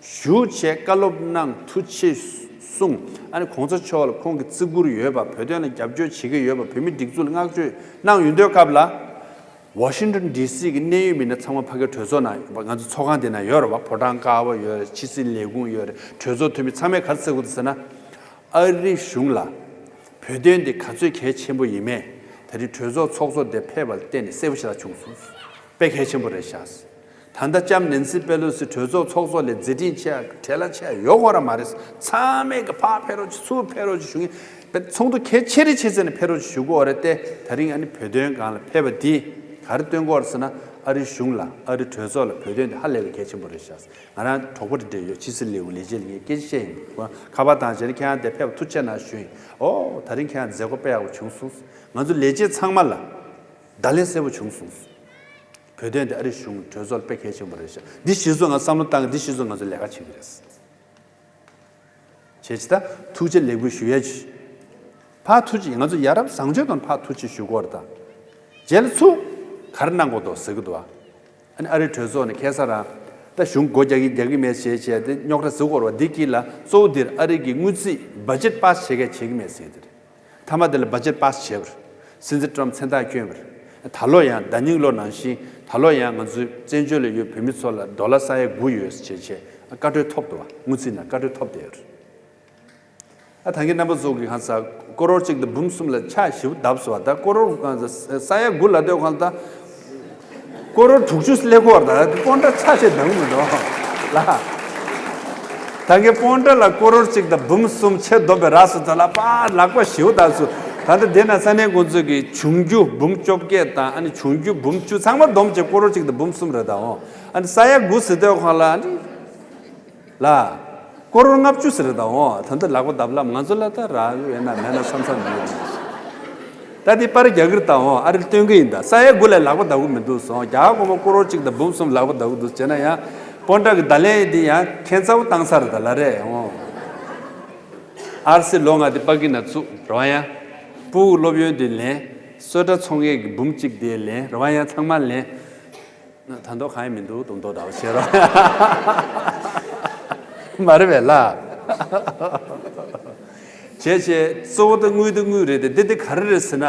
བཞུགས་བྱས་བཀའ་སློབ་གནང་། ཐུགས་རྗེ་གསུངས། ཨ་ནི་གོང་ས་མཆོག་ལ་ཁོང་གི་བརྩི་བཀུར་ཡོད་པ། བོད་དོན་ལ་རྒྱབ་སྐྱོར་བྱེད་ཀྱི་ཡོད་པ། བོད་མིའི་སྒྲིག་འཛུགས་ལ་བསྔགས་བརྗོད་གནང་ཡོང་དུས་སྐབས་ལ། ཝ་ཤིང་ཊོན་ཌི་སི་གི་གནད་ཡོད་མི་སྣ་ཚང་མ་ཕ་གིའི་གྲོས་ཚོགས་ནང་ཡོད་པ། ང་ཚོ་ཚོགས་ཁང་དེ་ནང་ཡོད་རེད་བ། ཕོ་བྲང་དཀར་པོ་ཡོད་རེད། ཕྱི་སྲིད་ལས་ཁུངས་ཡོད་རེད། གྲོས་ཚོགས་འཐུས་མི་ཚང་མས་ག་རེ་ཟེར་གྱི་འདུག་ཟེར་ན། ཨ་རི་གཞུང་ལ་བོད་དོན་དེ་ག་ཚོད་གལ་ཆེན་པོ་ཡིན་མེད་དེ་རིང་གྲོས་ཚོགས་ཚོགས་གཙོ་དེ་ཕེབས་པ་ལ་བརྟེན་ནས་གསལ་པོ་ཞེ་དྲག་བྱུང་སོང་། དཔེ་གལ་ཆེན་པོ་རེད་ཤག་ད་ལྟ་ལྕམ་ནེན་སི་པེ་ལོ་སི་གྲོས་ཚོགས་ཚོགས་གཙོ་ལས་མཛད་འཕྲིན་ཆེ་ཡ་བྲེལ་བ་ཆེ་ཡ་ཡོད་དགོས་ར་མ་རེད། ཚང་མས་གི་ཕར་ཕེབས་རོགས་གྱིས། ཚུར་ཕེབས་རོགས་གྱིས་ཞུ་མཁན་དཔེ་ཚོགས་འདུ་གལ་ཆེ་རིགས་ཆེ་ཚད་ནས་ཕེབས་རོགས་གྱིས་ཞུ་དགོས་རེད་དེ། ད་རིང་ཨ་ནི་བོད་དོན་སྒང་ལ་ཕེབས་པ་འདིས་ག་རེ་སྟོན་གྱི་ཡོད་རེད་ཟེར་ན། ཨ་རི་གཞུང་ལ་ཨ་རི་གྲོས་ཚོགས་ལ་བོད་དོན་དེ་ཧ་ལས་པའི་གལ་ཆེན་པོ་རེད་ཤག་ང་རང་གྲོགས་པོ་དེ་འདྲ་ཡོད། ཕྱི་སྲིད་ལས་ཁུངས་ལས་བྱེད་ལ་ངས་སྐད་ཆ་བཤད་ཡིན། ཁ་པར་བཏང་བྱས་ནས་ཁྱེད་རང་དེ་ཕེབས་པ་ཐུགས་རྗེ་གནང་ཞུས་ཡིན། ཨོ་ད་རིང་ཁྱེད་རང་མཛད་སྒོ་དཔེ་ཡག་པོ་བྱུང་སོང་། ང་ཚོ་ལས་བྱེད་ཚང་མ་ལ། བརྡ་ལན་གསལ་པོ་བྱུང་སོང་། བོད་དོན་དེ་ཨ་རིའི་གཞུང་གྲོས་ཚོགས་དཔེ་གལ་ཆེན་པོ་རེད་ཤག་འདི་གཞི་བཟུང་ང་བསམ་བློ་བཏང་གི་འདི་གཞི་བཟུང་ང་ཚོ་ལས་ཀ་བྱེད་ཀྱི་རེད། བྱས་ཙང་ད་ཐུགས་རྗེ་ལེགས་འབུལ་ཞུ་ཡས་ཅིག་ཕར་ཐུགས་རྗེ་ང་ཚོ་ཡ་རབས་བཟང་སྤྱོད་དང་ཕར་ཐུགས་རྗེ་ཞུ་དགོས་རེད་ད། རྗེས་ལ་ཚུར་ག་རེ་གནང་དགོས་འདུག་ཟེར་གི་འདུག་ཨ། ཨ་ནི་ཨ་རིའི་གྲོས་ཚོགས་ནས་ཁ་སང་རང་ད་གཞུང་སྒོ་རྒྱག་གི་རྒྱག་གི་མེད་ཞེས་བྱས་ཏེ་རྙོག་དྲ་ཟེར་དགོས་རེད་བ། འདི་དཀྱིལ་ལ་གཙོ་བོ་འདིར་ཨ་རི་གི་དངུལ་རྩིས་budget pass་བྱེད་མཁན་བྱེད་ཀྱི་མེད་ཟེར་གི་འདི་རེད། མཐའ་མ་དེ་ལ་budget pass་བྱས་པ་རེད། སྲིད་འཛིན་ཊམ་མཚན་རྟགས་བསྐྱོན་པ་རེད། ད་ལོ་ཡང་ཟླ་ཉིན་ལོ་ནང་བཞིན་ད་ལོ་ཡང་ང་ཚོའི་བཙན་བྱོལ་ལ་ཡོད་བོད་མི་ཚོ་ལ་ཌོ་ལར་ས་ཡ་དགུ་ཡོད་ཟེར་བྱས་བྱས་བཀའ་འཁྲོལ་ཐོབ་འདུག་བ། དངུལ་རྩིས་ནང་བཀའ་འཁྲོལ་ཐོབ་བསྡད་ཡོད་རེད། ཨ་ད་གིན་རྣམ་པ་ཚོ་གི་གང་ཟག་ཀོ་རོར་གཅིག་དང་འབུམ་གསུམ་ལ་ཆག་ཞིབ་བརྡབས་སོང་བ། ད་ཀོ་རོར་གང་ཟག་ས་ཡ་དགུ་ལ་ལྟོས་གང་ལ་ད་ཀོ་རོར་དྲུག་ཅུ་སླེབས་ཀྱི་ཡོད་རེད། ད་སྤོན་ཊ་ཆག་ཆེ་འདང་མི་འདུག་ལ། ད་གིན་སྤོན་ཊ་ལ་ཀོ་རོར་གཅིག་དང་འབུམ་གསུམ་ཆེ་བསྡོམས་པའི་རག་སོང་། ད་ལ་པ་ལག་པ་ཞིབ་བརྡབས་སོང་། ད་ལྟ་དེ་ན་ས་གནས་འགོ་འཛུགས་ཀྱི་འབྱུང་རྒྱུ་འབུམ་བཅོ་བརྒྱད་དང་ཨ་ནི་འབྱུང་རྒྱུ་འབུམ་བཅུ་ཚང་མ་བསྡོམས་བྱས་ཀོ་རོར་གཅིག་དང་འབུམ་གསུམ་རེད། ད་འོ་ཨ་ནི་ས་ཡ་དགུ་ཟེར་དུས་གང་ལ་ཨ་ནི། ལ། ཀོ་རོར་ལྔ་བཅུ་ཟེར་རེད་ད་འོ། ད་ལྟ་ལག་པ་བརྡབ་ལབ་ང་ཚོ་ལ་ད་རག་ཡོད་ན་མེད་ན་བསམ་བསམ་ཡོད། ད་དེ་པར་རྒྱག་གི་རེད་ད་འོ། ཨ་རིར་སྟོན་གི་ཡིན་ད། ས་ཡ་དགུ་ལས་ལག་པ་བརྡབ་གི་མི་འདུག་སོང་། རྒྱ་གར་གོང་མ་ཀོ་རོར་གཅིག་དང་འབུམ་གསུམ་ལག་པ་བརྡབ་གི་འདུག་བྱས་ན་ཡང་སྤོན་ཊ་གི་བརྡ་ལན་དེ་ཡང་ཁྱད་མཚར་པོ་བཏང་ས་རེད་ད་ལ་རེད་འོ། ཨར་སི་ལོ་ལྔ་དེ་པ་ཀི་ན་བཙུགས་རེད་བ། ཡང་ཕྲུ་གུ་སློབ་ཡོན་དེ་ལེན། གསོལ་ཇ་ཚོང་མཁན་གི་འབུམ་གཅིག་དེ་ལེན་རེད་བ། ཡང་ཚང་མ་ལེན། ད་མདོ་གང་ཡང་མི་འདུག་དུང་མདོ་འདྲ་བ་བྱེད་རོགས། མ་རེད་པས་ལ། བྱས་བྱས་གཙོ་བོ་ད་དངུལ་ད་དངུལ་རེད་དེ། འདི་འདི་ག་རེ་རེད་ཟེར་ན།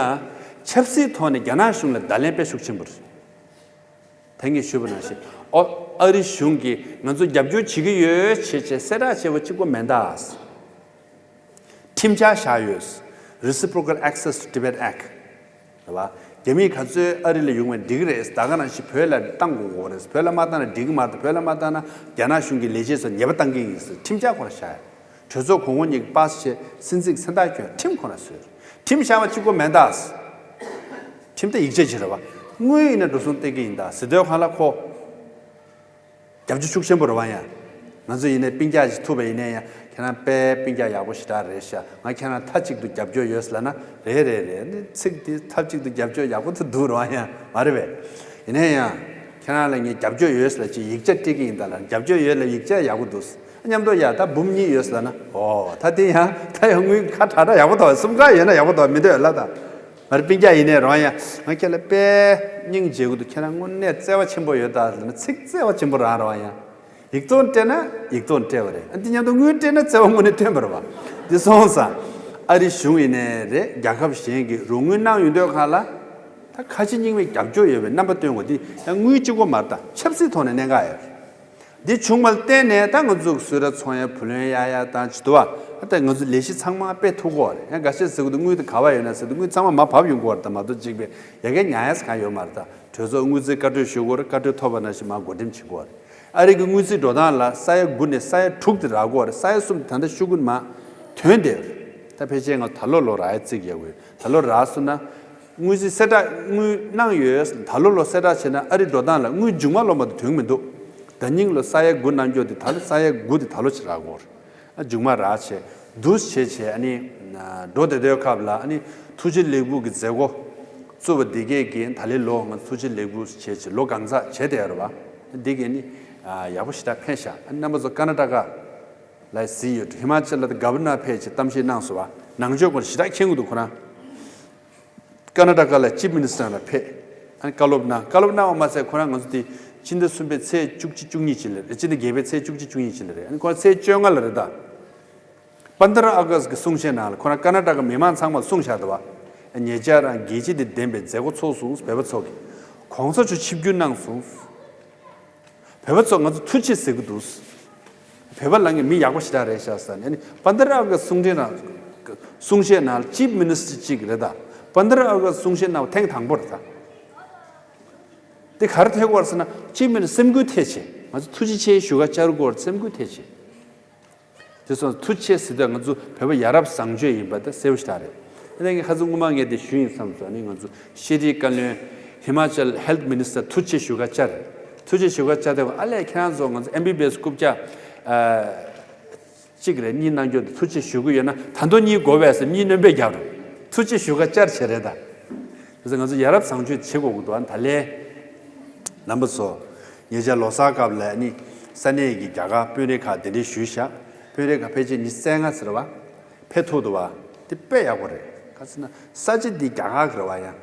ཆབ་སྲིད་ཐོག་ནས་རྒྱ་ནག་གཞུང་ལ་བརྡ་ལན་དཔེ་ཤུགས་ཆེན་པོ་རེད། ད་ངས་ཞུས་པ་ནང་བཞིན་ཨོ་ཨ་རི་གཞུང་གིས་ང་ཚོ་རྒྱབ་སྐྱོར་བྱེད་ཀྱི་ཡོད་བྱས་བྱས་གསལ་བསྒྲགས་བྱས་པ་གཅིག་པོ་མེད་ད། ཁྲིམས་འཆར་བཞག་ཡོད། Reciprocal Access to Tibet Act། རེད་བ། རྒྱ་མིས་ག་ཚོད་ཨ་རི་ལ་ཡོང་བས་འགྲིག་གི་རེད། ད་ག་ནང་བཞིན་བོད་ལ་བཏང་དགོས་ཀྱི་རེད། བོད་ལ་མ་བཏང་ན་འགྲིག་གི་མ་རེད། བོད་ལ་མ་བཏང་ན་རྒྱ་ནག་གཞུང་གི་ལས་བྱེད་ཚོ་ཉེས་པ་བཏང་གི་ཡིན་ཟེར་ཁྲིམས་འཆར་ཁོ་རང་བཞག་ཡོད། གྲོས་ཚོགས་གོང་འོག་གཉིས་ཀྱིས་པཱ་སི་བྱས། སྲིད་འཛིན་གྱིས་མཚན་རྟགས་བསྐྱོན། ཁྲིམས་ཁོ་ན་བཟོས། ཁྲིམས་བཞག་པ་གཅིག་པོ་མེད་ད། ཁྲིམས་དེ་ཡིག་ཆ་ཅིག་རེད་བ། དངུལ་ཡིན་ན་འགྲོ་སོང་སྟེར་གྱི་ཡིན་ད་ཟེར་དུས་གང་ལ་ཁོ། རྒྱབ་སྐྱོར་ཤུགས་ཆེན་པོ་རེད་བ། ཡང་ང་ཚོ་ཡིན་ནའི་སྤུན་ཀྱག་ཅིག་ཐུག་པ་ཡིན་ནའི་ཡང་ཁྱེད་རང་དཔེ་སྤུན་ཀྱག་ཡག་པོ་ཞེ་དྲག་རེད་ཤག་ང་ཁྱེད་རང་མཐའ་གཅིག་ཏུ་རྒྱབ་སྐྱོར་ཡོད་ལབ་ན་རེད་རེད་རེད། འདི་ཚིག་འདི་མཐའ་གཅིག་ཏུ་རྒྱབ་སྐྱོར་ཡག་པོ་ཐུག་འདུག་རེད་བ། ཡང་མ་རེད་པས། ཡིན་ནའི་ཡང་ཁྱེད་རང་ལ་ངས་རྒྱབ་སྐྱོར་ཡོད་ལབ་ཅིག་ཡིག་ཆ་སྤྲད་ཀྱི་ཡིན་ད་ལབ། རྒྱབ་སྐྱོར་ཡོད་ལབ་ཡིག་ཆ་ཡག་པོ་འདུག་མཉམ་དུ་ཡ་ད་འབུམ་གཉིས་ཡོད་ལབ་ན། ཨོ་ད་དེ་ཡང་ད་ཡང་དངུལ་ཁ་གྲགས་གྲགས་ཡག་པོ་འདུག་སུམ་ཁ་ཡོད་ན་ཡག་པོ་འདུག་མི་འདོད་ལ་ད། ང་རང་སྤུན་ཀྱག་ཡིན་ནའི་རང་ཡང་ང་ཁྱེད་ལ་དཔེ་སྙིང་རྗེ་གི་འདུག་ཁྱེད་རང་དངོས་གནས་བརྩེ་བ་ཆེན་པོ་ཡོད་ད་ཟེར་ན་ཚིག་བརྩེ་བ་ཆེན་པོ་རང་རང་ཡང་ཡིག་ཐོག་སྤྲད་ན་ཡིག་ཐོག་སྤྲད་པ་རེད། ཨ་འདི་མཉམ་དུ་དངུལ་སྤྲད་ན་བརྩེ་བ་དངོས་གནས་ཐོན་པ་རེད་བ། འདི་སོང་ཙང་ཨ་རི་གཞུང་ཡིན་ནའི་རེད། རྒྱལ་ཁབ་གཞན་གྱི་རོགས་དངུལ་གནང་ཡོང་དུས་གང་ལ་ད་ཁ་ཕྱི་གཉིས་མེད་རྒྱབ་སྐྱོར་ཡོད་པའི་རྣམ་པ་སྟོན་དགོས། འདི་ཡང་དངུལ་གཅིག་པོ་མ་རེད་ད། ཆབ་སྲིད་ཐོག་ནས་གནད་འགག་ཡོད་རེད། འདི་བྱུང་བ་ལ་བརྟེན་ནས་ད་ང་ཚོ་གསོལ་ར་ཚོང་ཡ་བུ་ལོན་གཡར་ཡ་དང་ཅི་འདུག་བ། ད་ང་ཚོ་ལས་གཞི་ཚང་མ་སྤེལ་ཐུབ་ཀྱི་ཡོད་རེད། ཡང་འགའ་ཤས་ཟེར་གྱི་འདུག་དངུལ་དེ་ག་པར་ཡོད་ན་ཟེར་དུས་དངུལ་ཚང་མ་མར་བབས་ཡོང་གི་ཡོད་རེད། ད་མ་གཏོགས་གཅིག་པའི་ཡ་གི་ཉར་ཡ་ཟེར་གང་ཡོད་མ་རེད། ད་གྲོས་ཚོགས་དངུལ་རྩིས་བཀའ་འཁྲོལ་ཞུ་གི་ཡོད་རེད། བཀའ་འཁྲོལ་ཐོབ་པ་ནང་བཞིན་མར་བགོ་འགྲེམས་བྱེད་ཀྱི་ཡོད་རེད། ཨ་རི་གི་དངུལ་རྩིས་འགྲོ་སྟངས་ལ་ས་ཡ་དགུ་ནས་ས་ཡ་དྲུག་དེ་རག་གི་ཡོད་རེད། ས་ཡ་གསུམ་དེ་ད་ལྟ་ཤོག་གུ་མར་ཐོན་བསྡད་ཡོད་རེད། ད་ཕལ་ཆེར་ང་ད་ལོ་ལོ་རག་ཡ་རྩིས་རྒྱག་གི་ཡོད། ད་ལོ་རག་སོང་ན། དངུལ་རྩིས་གསལ་བསྒྲགས་དངུལ་གནང་ཡོད། ད་ལོ་ལོ་གསལ་བསྒྲགས་བྱས་ན་ཨ་རི་འགྲོ་སྟངས་ལ་དངུལ་མཇུག་མ་ལོ་མ་དེ་ཐོན་གྱི་མི་འདུག་ཟླ་ཉིན་ལོ་ས་ཡ་དགུ་གནང་རྒྱུ་དེ་ད་ལོ་ས་ཡ་དགུ་དེ་ད་ལོ་ཅིག་རག་གི་ཡོད་རེད། ཨ་མཇུག་མ་རག་བྱས་འདུག་བྱས་བྱས་ཨ་ནི་འགྲོ་བསྡད་དུས་སྐབས་ལ་ཨ་ནི་ཐུགས་རྗེ་ལེགས་འབུལ་གྱི་མཛད་སྒོ་བཙུགས་པ་འདི་གས་ཀྱིས་ད་ལོའི་ལོ་ང་ཐུགས་རྗེ་ལེགས་འབུལ་བྱས་བྱས་ལོ་གང་ཚང་བྱས་བསྡད་ཡོད་རེད་བ། འདི་གས་ནི་ཡག་པོ་ཞེ་དྲག་ཕན་ཤག་ཨ་ནི་རྣམ་པ་ཚོ་ཀར་ན་ཊ་ཀ་ལ་གཟིགས་ཡོད། ཧི་མ་ཅལ་ལ་གྷ་བྷར་ནར་ཕེབས་བྱས་གཏམ་བཤད་གནང་སོང་བ། ནང་ཆོས་སྐོར་ཞེ་དྲག་མཁྱེན་གྱི་འདུག་ཁོ་རང་། ཀར་ན་ཊ་ཀ་ལ་ཅིབ་མི་ནི་སི་ཊར་ལ་ཕེབས། ཨ་ནི་བཀའ་སློབ་གནང་། བཀའ་སློབ་གནང་བ་མ་ཚད་ཁོ་རང་ང་ཚོ་དེ་སྤྱི་ཟླ་གསུམ་པའི་ཚེས་བཅུ་གཅིག་བཅུ་གཉིས་ཅིག་ལ་རེད། སྤྱི་ཟླ་བརྒྱད་པའི་ཚེས་བཅུ་གཅིག་བཅུ་གཉིས་ཅིག་ལ་རེད། ཨ་ནི་ཁོ་རང་ཚེས་བཅོ་ལྔ་ལ་རེད་ད། པན་དྲ་ཨ་ག་སི་གི་གསུང་བཤད་ནང་ལ་ཁོ་རང་ཀར་ན་ཊ་ཀ་མི་མང་ཚང་མར་གསུངས་བཞག་འདུག་བ། ཉེ་ཆར་རང་རྒྱལ་སྤྱི་དང་ལྡན་པའི་མཛད་སྒོ་ཚོགས་སོང་། བོད་པ་ཚོ་གིས་གོང་ས་མཆོག་ཆིབས་བསྒྱུར་གནང་སོང་། བོད་པ་ཚོ་ང་ཚོ་ཐུགས་རྗེ་ཆེ་ཟེར་གྱི་འདུག་བོད་པ་ལབ་མཁན་མི་ཡག་པོ་ཞེ་དྲག་རེད་ཤག་ཟེར་ནས། ཨ་ནི་པན་དྲ་ཨ་ག་སི་གསུང་འཕྲིན་ནང་གསུང་བཤད་ནང་ཅིབ་མི་ནི་སི་ཊར་གཅིག་རེད་ད། པན་དྲ་ཨ་ག་སི་གསུང་བཤད་གནང་བ་ཐེངས་དང་པོ་རེད་ད། དེ་ག་རེ་ཐེབས་ཀྱི་ཡོད་རེད་ཟེར་ན་ཅིབ་མི་ནི་སི་ཊར་སེམས་འགུལ་ཐེབས་བྱས་ང་ཚོ་ཐུགས་རྗེ་ཆེ་ཞུ་ག་བཅར་གྱི་ཡོད་རེད། སེམས་འགུལ་ཐེབས་བྱས། དེ་སོང་ཐུགས་རྗེ་ཆེ་ཟེར་དུས་ང་ཚོ་བོད་པ་ཡ་རབས་བཟང་སྤྱོད་ཡིན་པ་དེ་གསལ་པོ་ཞེ་དྲག་རེད། ཨ་ནི་ངས་ཁ་སང་སྔོན་མ་ངས་དེ་ཞུས་ཡིན་བསམ་སོང་། ཨ་ནི་ང་ཚོ་ཤེས་རིག་བཀའ་བློན་ཧི་མ་ཅལ་ཧེལ་ཐི་མི་ནི་སི་ཊར་ཐུགས་རྗེ་ཆེ་ཞུ་ག་བཅར། ཐུགས་རྗེ་ཆེ་ཞུ་ག་བཅར་དུས་ཨ་ལས་ཁྱེད་རང་ཚོ་ང་ཚོ་ཨེམ་བི་བི་ཨེས་རྐུབ་བཀྱག་ཨ་གཅིག་རེད་གཉིས་གནང་རྒྱུ་དེ་ཐུགས་རྗེ་ཆེ་ཞུ་གི་ཡོད་ན་ད་དུང་གཉིས་དགོས་པས་ཟེར་གཉིས་སྣོན་པ་རྒྱག་རོགས། ཐུགས་རྗེ་ཆེ་ཞུ་ག་བཅར་བྱས་རེད་ད། བྱས་ཙང་ང་ཚོ་ཡ་རབས་བཟང་སྤྱོད་བྱེད་དགོས་ཀྱི་འདུག་ཨ་ནི་ད་ལན་རྣམ་པ་ཚོ། ཉེ་ཆར་ལོ་གསར་སྐབས་ལ་ཨ་ནི་ས་གནས་ཀྱི་རྒྱ་གར་དཔོན་རིགས་ཁག་གདན་འདྲེན་ཞུས་ཤག་དཔོན་རིགས་ཁག་ཕལ་ཆེར་ཉི་ཤུ་རྩ་ལྔ་ཟེར་བ། ཕེབས་ཐུབ་འདུག་བ། དེ་དཔེ་ཡག་པོ་རེད། ག་ཟེར་ན་ས་ཆ་འདི་རྒྱ་གར་གྱི་རེད་བ་ཡ།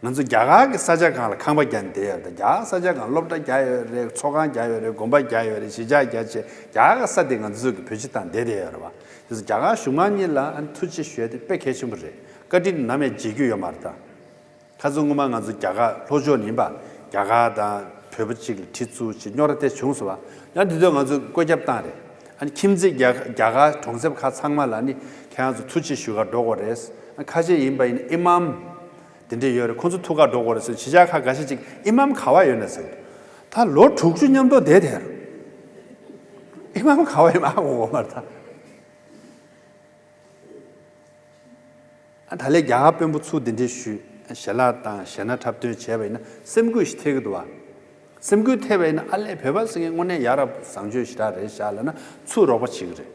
ང་ཚོ་རྒྱ་གར་གྱི་ས་ཆ་སྒང་ལ་ཁང་པ་རྒྱག་ནས་བསྡད་ཡོད་རེད། རྒྱ་གར་ས་ཆ་སྒང་སློབ་གྲྭ་རྒྱག་ཡོད་རེད། ཚོགས་ཁང་རྒྱག་ཡོད་རེད། དགོན་པ་རྒྱག་ཡོད་རེད། གཞིས་ཆགས་རྒྱག་བྱས་རྒྱ་གར་གྱི་ས་དེ་ང་ཚོ་གི་བེད་སྤྱོད་བཏང་བསྡད་བསྡད་ཡོད་རེད་བ། དེ་ཚོ་རྒྱ་གར་གཞུང་མང་གཉིས་ལ་ཨ་ནི་ཐུགས་རྗེ་ཆེ་ཞུ་ཡ་དེ་དཔེ་གལ་ཆེན་པོ་རེད། བཀའ་དྲིན་ནམ་ཡང་བརྗེད་རྒྱུ་ཡོད་མ་རེད་ད། ཁ་སང་སྔོན་མ་ང་ཚོ་རྒྱ་གར་ལྷོ་ཕྱོགས་ནས་ཡིན་པ། རྒྱ་གར་དང་བོད་པ་གཅིག་ལ་གྲི་བཙུགས་བྱས་རྙོག་དྲ་དེ་བྱུང་སོང་བ། ཡང་དེ་དུས་ང་ཚོས་བཀོད་ཁྱབ་བཏང་རེད། ཨ་ནི་ཁྱིམ་མཚེས་རྒྱ་རྒྱ་གར་གྲོང་གསེབ་ཁག་ཚང་མ་ལ་ནི་ཁྱེད་རང་ཚོ་ཐུགས་རྗེ་ཆེ་ཞུ་གར་འགྲོ་དགོས་རེད། ཨ་ཁ་ཤས་ཡིན་པ་ཡིན་ན་ཨི་མམ་དེ་འདྲས་ཡོད་རེད། ཁོང་ཚོ་ཐུག་གར་འགྲོ་དགོས་རེད་ཟེར། གཞིས་ཆགས་ཁག་འགའ་ཤས་ཅིག་ཨི་མམ་ག་བ་ཡོད་ན་ཟེར། ད་ལོ་དྲུག་ཅུ་མཉམ་དུ་བསྡད་དེ། ཨི་མམ་ག་བ་ཡིན་མ་ཧ་གོ་གི་མ་རེད་ད། ཨ་ད་ལས་རྒྱ་གར་དཔོན་པོ་ཚུར་གདན་འདྲེན་ཞུས། ཞལ་ལག་དང་ཞལ་སྣ་འཁྲབ་སྟོན་བྱས་པ་ཡིན་ན་སེམས་འགུལ་ཞིག་ཐེབས་ཀྱི་འདུག་བ། སེམས་འགུལ་ཐེབས་པ་ཡིན་ན་ཨ་ལས་བོད་པ་ཟེར་མཁན་དངོས་གནས་ཡ་རབས་བཟང་སྤྱོད་ཞེ་དྲག་རེད་ཤག་ལབ་ན་ཚུར་རོགས་པ་བྱེད་ཀྱི་རེད།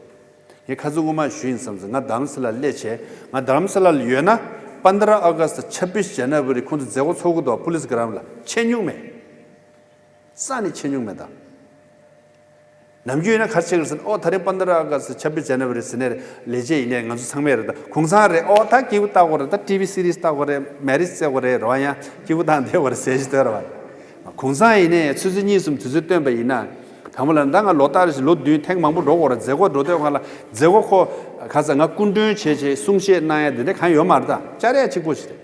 ངས་ཁ་སང་སྔོན་མ་ཞུས་ཡིན་བསམ་སོང་། ང་དྷ་རམ་ས་ལར་སླེབས་བྱས། ང་དྷ་རམ་ས་ལར་ཡོད་ན་པནྡྲ་ཨ་གྷ་སྟ་ཆབ་བིས་ཇན་ན་ཝ་རི་ཁོང་ཚོ་མཛད་སྒོ་ཚོགས་ཀྱི་འདུག་བ། པུ་ལིས་གྷ་རམ་ལ་ཆད་མྱོང་མེད། རྩ་ནས་ཆད་མྱོང་མེད་ད། ནམ་རྒྱུན་ཡིན་ན་ག་རེ་བྱེད་ཀྱི་རེད་ཟེར་ན། ཨོ་ད་རིང་པནྡྲ་ཨ་གྷ་སྟ་ཆབ་བིས་ཇན་ན་ཝ་རི་ཟེར་ནས་ལས་བྱེད་ཡིན་ནའི་ང་ཚོ་ཚང་མས་རེད་ད། གུང་སེང་རེད། ཨོ་ད་སྐྱིད་པོ་ལྟ་དགོས་རེད། ད་ཊི་ཝི་སི་རིས་ལྟ་དགོས་རེད། མེ་རིས་རྩེ་དགོས་རེད། རེད་བ། ཡང་སྐྱིད་པོ་བཏང་བསྡད་དགོས་རེད་ཟེར་ཞིག་འདོད་རེད་བ། གུང་སེང་ཡིན་ནའི་ཆུ་ཚོད་གཉིས་གསུམ་དུས་ཚོད་བཏོན་པ་ཡིན་ན། དང་པོ་ལ་ད་ང་ལོ་ལྟར་བཞིན་ལོ་བདུན་ཐེངས་མང་པོ་འགྲོ་དགོས་རེད། མཛད་སྒོ་འགྲོ་དུས་སྒང་ལ་མཛད་སྒོ་ཁོ་ག་ས་ང་སྐུ་མགྲོན་བྱས་བྱས་གསུང་བཤད་གནང་ཡ་དེ་འདྲ་གང་ཡོད་མ་རེད་ད། བཅར་ཡ་གཅིག་པོ་ཞིག་རེད།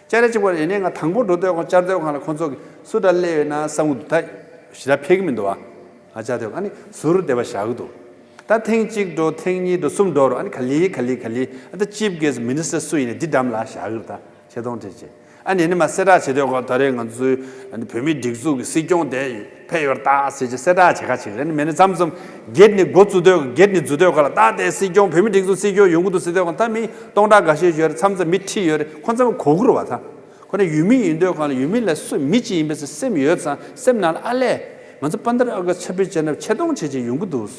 བཅར་ཡ་གཅིག་པོ་རེད། ཡིན་ནའི་ང་དང་པོ་འགྲོ་དུས་སྒང་བཅར་དུས་སྒང་ལ་ཁོང་ཚོ་གིས་སུ་འདྲ་སླེབས་ཡོད་ན་བསམ་གྱི་འདུག་ད་ཞེ་དྲག་ཕེབས་ཀྱི་མི་འདུག་བ། ང་བཅར་དུས་ཨ་ནི་ཟུར་བདེ་བ་བཞག་གི་འདུག་ད་ཐེངས་གཅིག་འགྲོ། ཐེངས་གཉིས་འགྲོ། གསུམ་འགྲོ་རུ་ཨ་ནི་ག་ལེ་ག་ལེ་ག་ལེ་ཨ་ད་ཅིབ་གྷེ་སི་མི་ནི་སི་ཊར་སུ་ཡིན་ནའི་འདི་འགྲམ་ལ་བཞག་གི་རེད། ད་ཆེ་མཐོང་སྤྲད་བྱས། ཨ་ནི་ནི་མ་གསལ་བསྒྲགས་བྱེད་དུས་སྒང་ད་རེས་ང་ཚོའི་ཨ་ནི་བོད་མིའི་སྒྲིག་འཛུགས་ཀྱི་སྲིད་སྐྱོང་དེ་ཕེབས་ཡོད་རེད་ད་ཟེར་བྱས་གསལ་བསྒྲགས་བྱེད་ཁ་བྱེད་ཀྱི་རེད། ཨ་ནི་མེད་ན་མཚམས་མཚམས་གེ་ཊི་ནས་འགོ་བཙུགས་དུས། གེ་ཊི་ནས་འཛུལ་དུས་སྒང་ལ་ད་དེ་སྲིད་སྐྱོང་། བོད་མིའི་སྒྲིག་འཛུགས་སྲིད་སྐྱོང་ཡོང་གི་འདུག་ཟེར་དུས་སྒང་ད་མི་སྟོང་ཕྲག་འགའ་ཤས་ཡོད་རེད། མཚམས་མཚམས་མི་ཁྲི་ཡོད་རེད། ཁོ་ཚང་མ་གོ་གི་རེད་བ། ད་ཁོ་ན་ཡུལ་མི་ཡིན་དུས་སྒང་ལ་ཡུལ་མི་ལ་སུ་མི་གཅིག་ཡིན་པའི་སེམས་ཡོད་ཙང་སེམས་ནང་ལ་ཨ་ལས་ང་ཚོ་པནྡྲ་ཨ་གྷ་སྟ་ཆབ་བིས་ཇན་ན་ཝ་རི་ཆེ་མཐོང་བྱེད་བྱེད་ཡོང་གི་འདུག་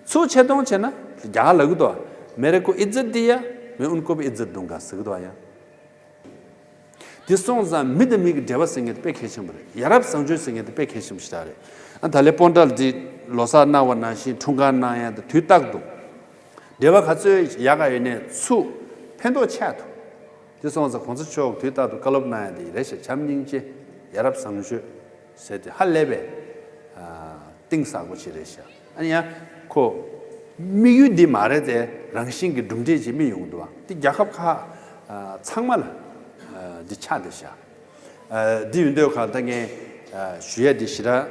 ཚུར་ཆེ་མཐོང་བྱས་ན་རྒྱ་གར་ལབ་གི་འདུག་བ། میرے کو عزت دیا، میں ان کو بھی عزت دوں گا ཟེར་གི་འདུག་བ། ཡང་དེ་སོང་ཙང་མི་དང་མི་གི་འབྲེལ་བ་ཟེར་མཁན་དེ་དཔེ་གལ་ཆེན་པོ་རེད། ཡ་རབས་བཟང་སྤྱོད་ཟེར་མཁན་དེ་དཔེ་གལ་ཆེན་པོ་ཞིག་རེད། ཨ་ད་ལས་པོན་ཊལ་འདི་ལོ་གསར་གནང་བ་ནང་བཞིན་འཁྲུངས་སྐར་གནང་ཡ་དེ་དུས་རྟག་ཏུ་འབྲེལ་བ་ག་ཚོད་ཡག་ག་ཡོད་ནའི་ཚུར་ཕན་ཐོགས་ཆགས་ཐུབ། དེ་སོང་ཙང་གོང་ས་མཆོག་དུས་རྟག་ཏུ་བཀའ་སློབ་གནང་ཡ་དེ་རེད་ཤག་བྱམས་སྙིང་རྗེ། ཡ་རབས་བཟང་སྤྱོད་ཟེར་དེ་ཧ་ལས་པའི་གཏིང་ཟབ་པོ་ཅིག་རེད་ཤག་ཨ་ནི་ཡང་ཁོ་དམིགས་ཡུལ་འདི་མ་རེད་དེ་རང་བཞིན་གྱི་གྲུབ་འབྲས་ཅིག་སྨིན་ཡོང་གི་འདུག་བ། དེ་རྒྱལ་ཁབ་ཁག་ཚང་མ་ལ་འདི་ཆགས་བསྡད་ཤག་འདི་ཡིན་དུས་སྒང་ད་ངས་ཞུ་ཡ་འདི་ཞེ་དྲག་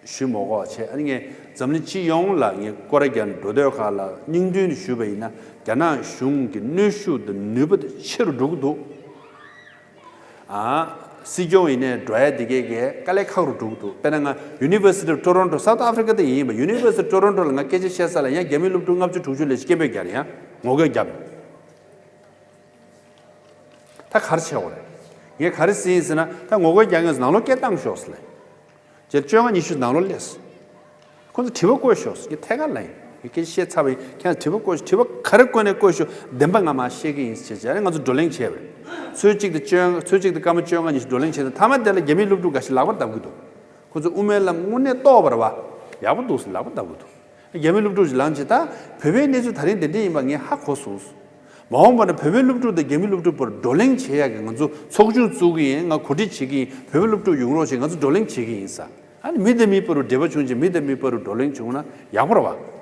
ཞུ་མ་དགོས་བྱས། ཨ་ནི་ངས་འཛམ་གླིང་སྤྱི་ཡོངས་ལ་ངས་སྐོར་ར་རྒྱག་འགྲོ་དུས་སྒང་ལ་སྙིང་བསྡུས་ནས་ཞུས་པ་ཡིན་ན་རྒྱ་ནག་གཞུང་གི་གནོན་ཤུགས་དང་ནུས་པ་དེ་ཆེ་རུ་འགྲོ་གི་འདུག་ཨ། སྲིད་སྐྱོང་ཡིན་ནའི་འགྲོ་ཡ་དེ་གས་གས་དཀའ་ལས་ཁག་རུ་འགྲོ་གི་འདུག་དཔེར་ན་ང་University of Toronto South Africa དེ་ཡིན་པ། University of Toronto ལ་ང་སྐད་ཆ་བཤད་ས་ལ་ཡང་རྒྱ་མི་སློབ་ཕྲུག་ལྔ་བཅུ་དྲུག་ཅུ་ལས་སྐད་འབོད་རྒྱག་རེད། ཡང་ངོ་རྒོལ་རྒྱབ། ད་ག་རེ་བྱེད་དགོས་རེད། ངས་ག་རེ་ཟེར་ཡིན་ཟེར་ན། ད་ངོ་རྒོལ་རྒྱག་མཁན་ཚོ་ནང་ལོགས་སྐད་བཏང་ཤོག་ཟེར་ལབ། རྗེས་བཅོ་ལྔ་ཉི་ཤུ་ནང་ལོགས་སླེབས་སོང་། ཁོང་ཚོ་དྲི་བ་བཀོད་ཤོག་ཟེར། ངས་ཐད་ཀར་ལབ་ཡིན། ངས་སྐད་ཆ་བཤད་ཚར་བ་ཡིན། ཁྱེད་རང་དྲི་བ་བཀོད་ཤོག་དྲི་བ་ག་རེ་བཀོད་ནས་བཀོད་ཤོག་བདེན་པ་ང་མར་བཤད་ཀྱི་ཡིན་ཟེར་བྱས་ཨ་ནི་ང་ཚོ་བགྲོ་གླེང་བྱས་པ་རེད། ཚོུད་གཅིག་དང་བཅོ་ལྔ། ཚོུད་གཅིག་དང་སྐར་མ་བཅོ་ལྔ་ཉི་ཤུ་བགྲོ་གླེང་བྱས་ཏེ། མཐའ་མ་དེ་ལ་རྒྱ་མིའི་སློབ་ཕྲུག་འགའ་ཤས་ལག་པ་བརྡབ་ཀྱི་འདུག་ཁོ་ཚོ་དབུ་མའི་ལམ་དངོས་གནས་རྟོགས་པ་རེད་བ། ཡག་པོ་འདུག་ཟེར་ལག་པ་བརྡབ་ཀྱི་འདུག་རྒྱ་མི་སློབ་ཕྲུག་ཅིག་ལངས་བྱས། ད་བོད་པའི་གནས་ཚུལ་ད་རིང་དེ་འདྲ་ཡིན་པ་ངས་ཧ་གོ་སོང་། མ་འོངས་པ་ན་བོད་པའི་སློབ་ཕྲུག་དང་རྒྱ་མི་སློབ་ཕྲུག་བར་བགྲོ་གླེང་བྱེད་ཡག་གི་ང་ཚོ་ཚོགས་ཆུང་བཙུགས་ཀྱི་ཡིན། ང་གོ་སྒྲིག་བྱེད་ཀྱི་ཡིན། བོད་པའི་སློབ་ཕྲུག་ཡོང་རོགས་བྱེད། ང་ཚོ་བགྲོ་གླེང་བྱེད་ཀྱི་ཡིན་ཟེར། ཨ་ནི་མི་དང་མི་བར་དུ་འབྲེལ་བ་བྱུང་བྱས་མི་དང་མི་བར་དུ་བགྲོ་གླེང་བྱུང་ན་ཡག་པོ་རེད་བ།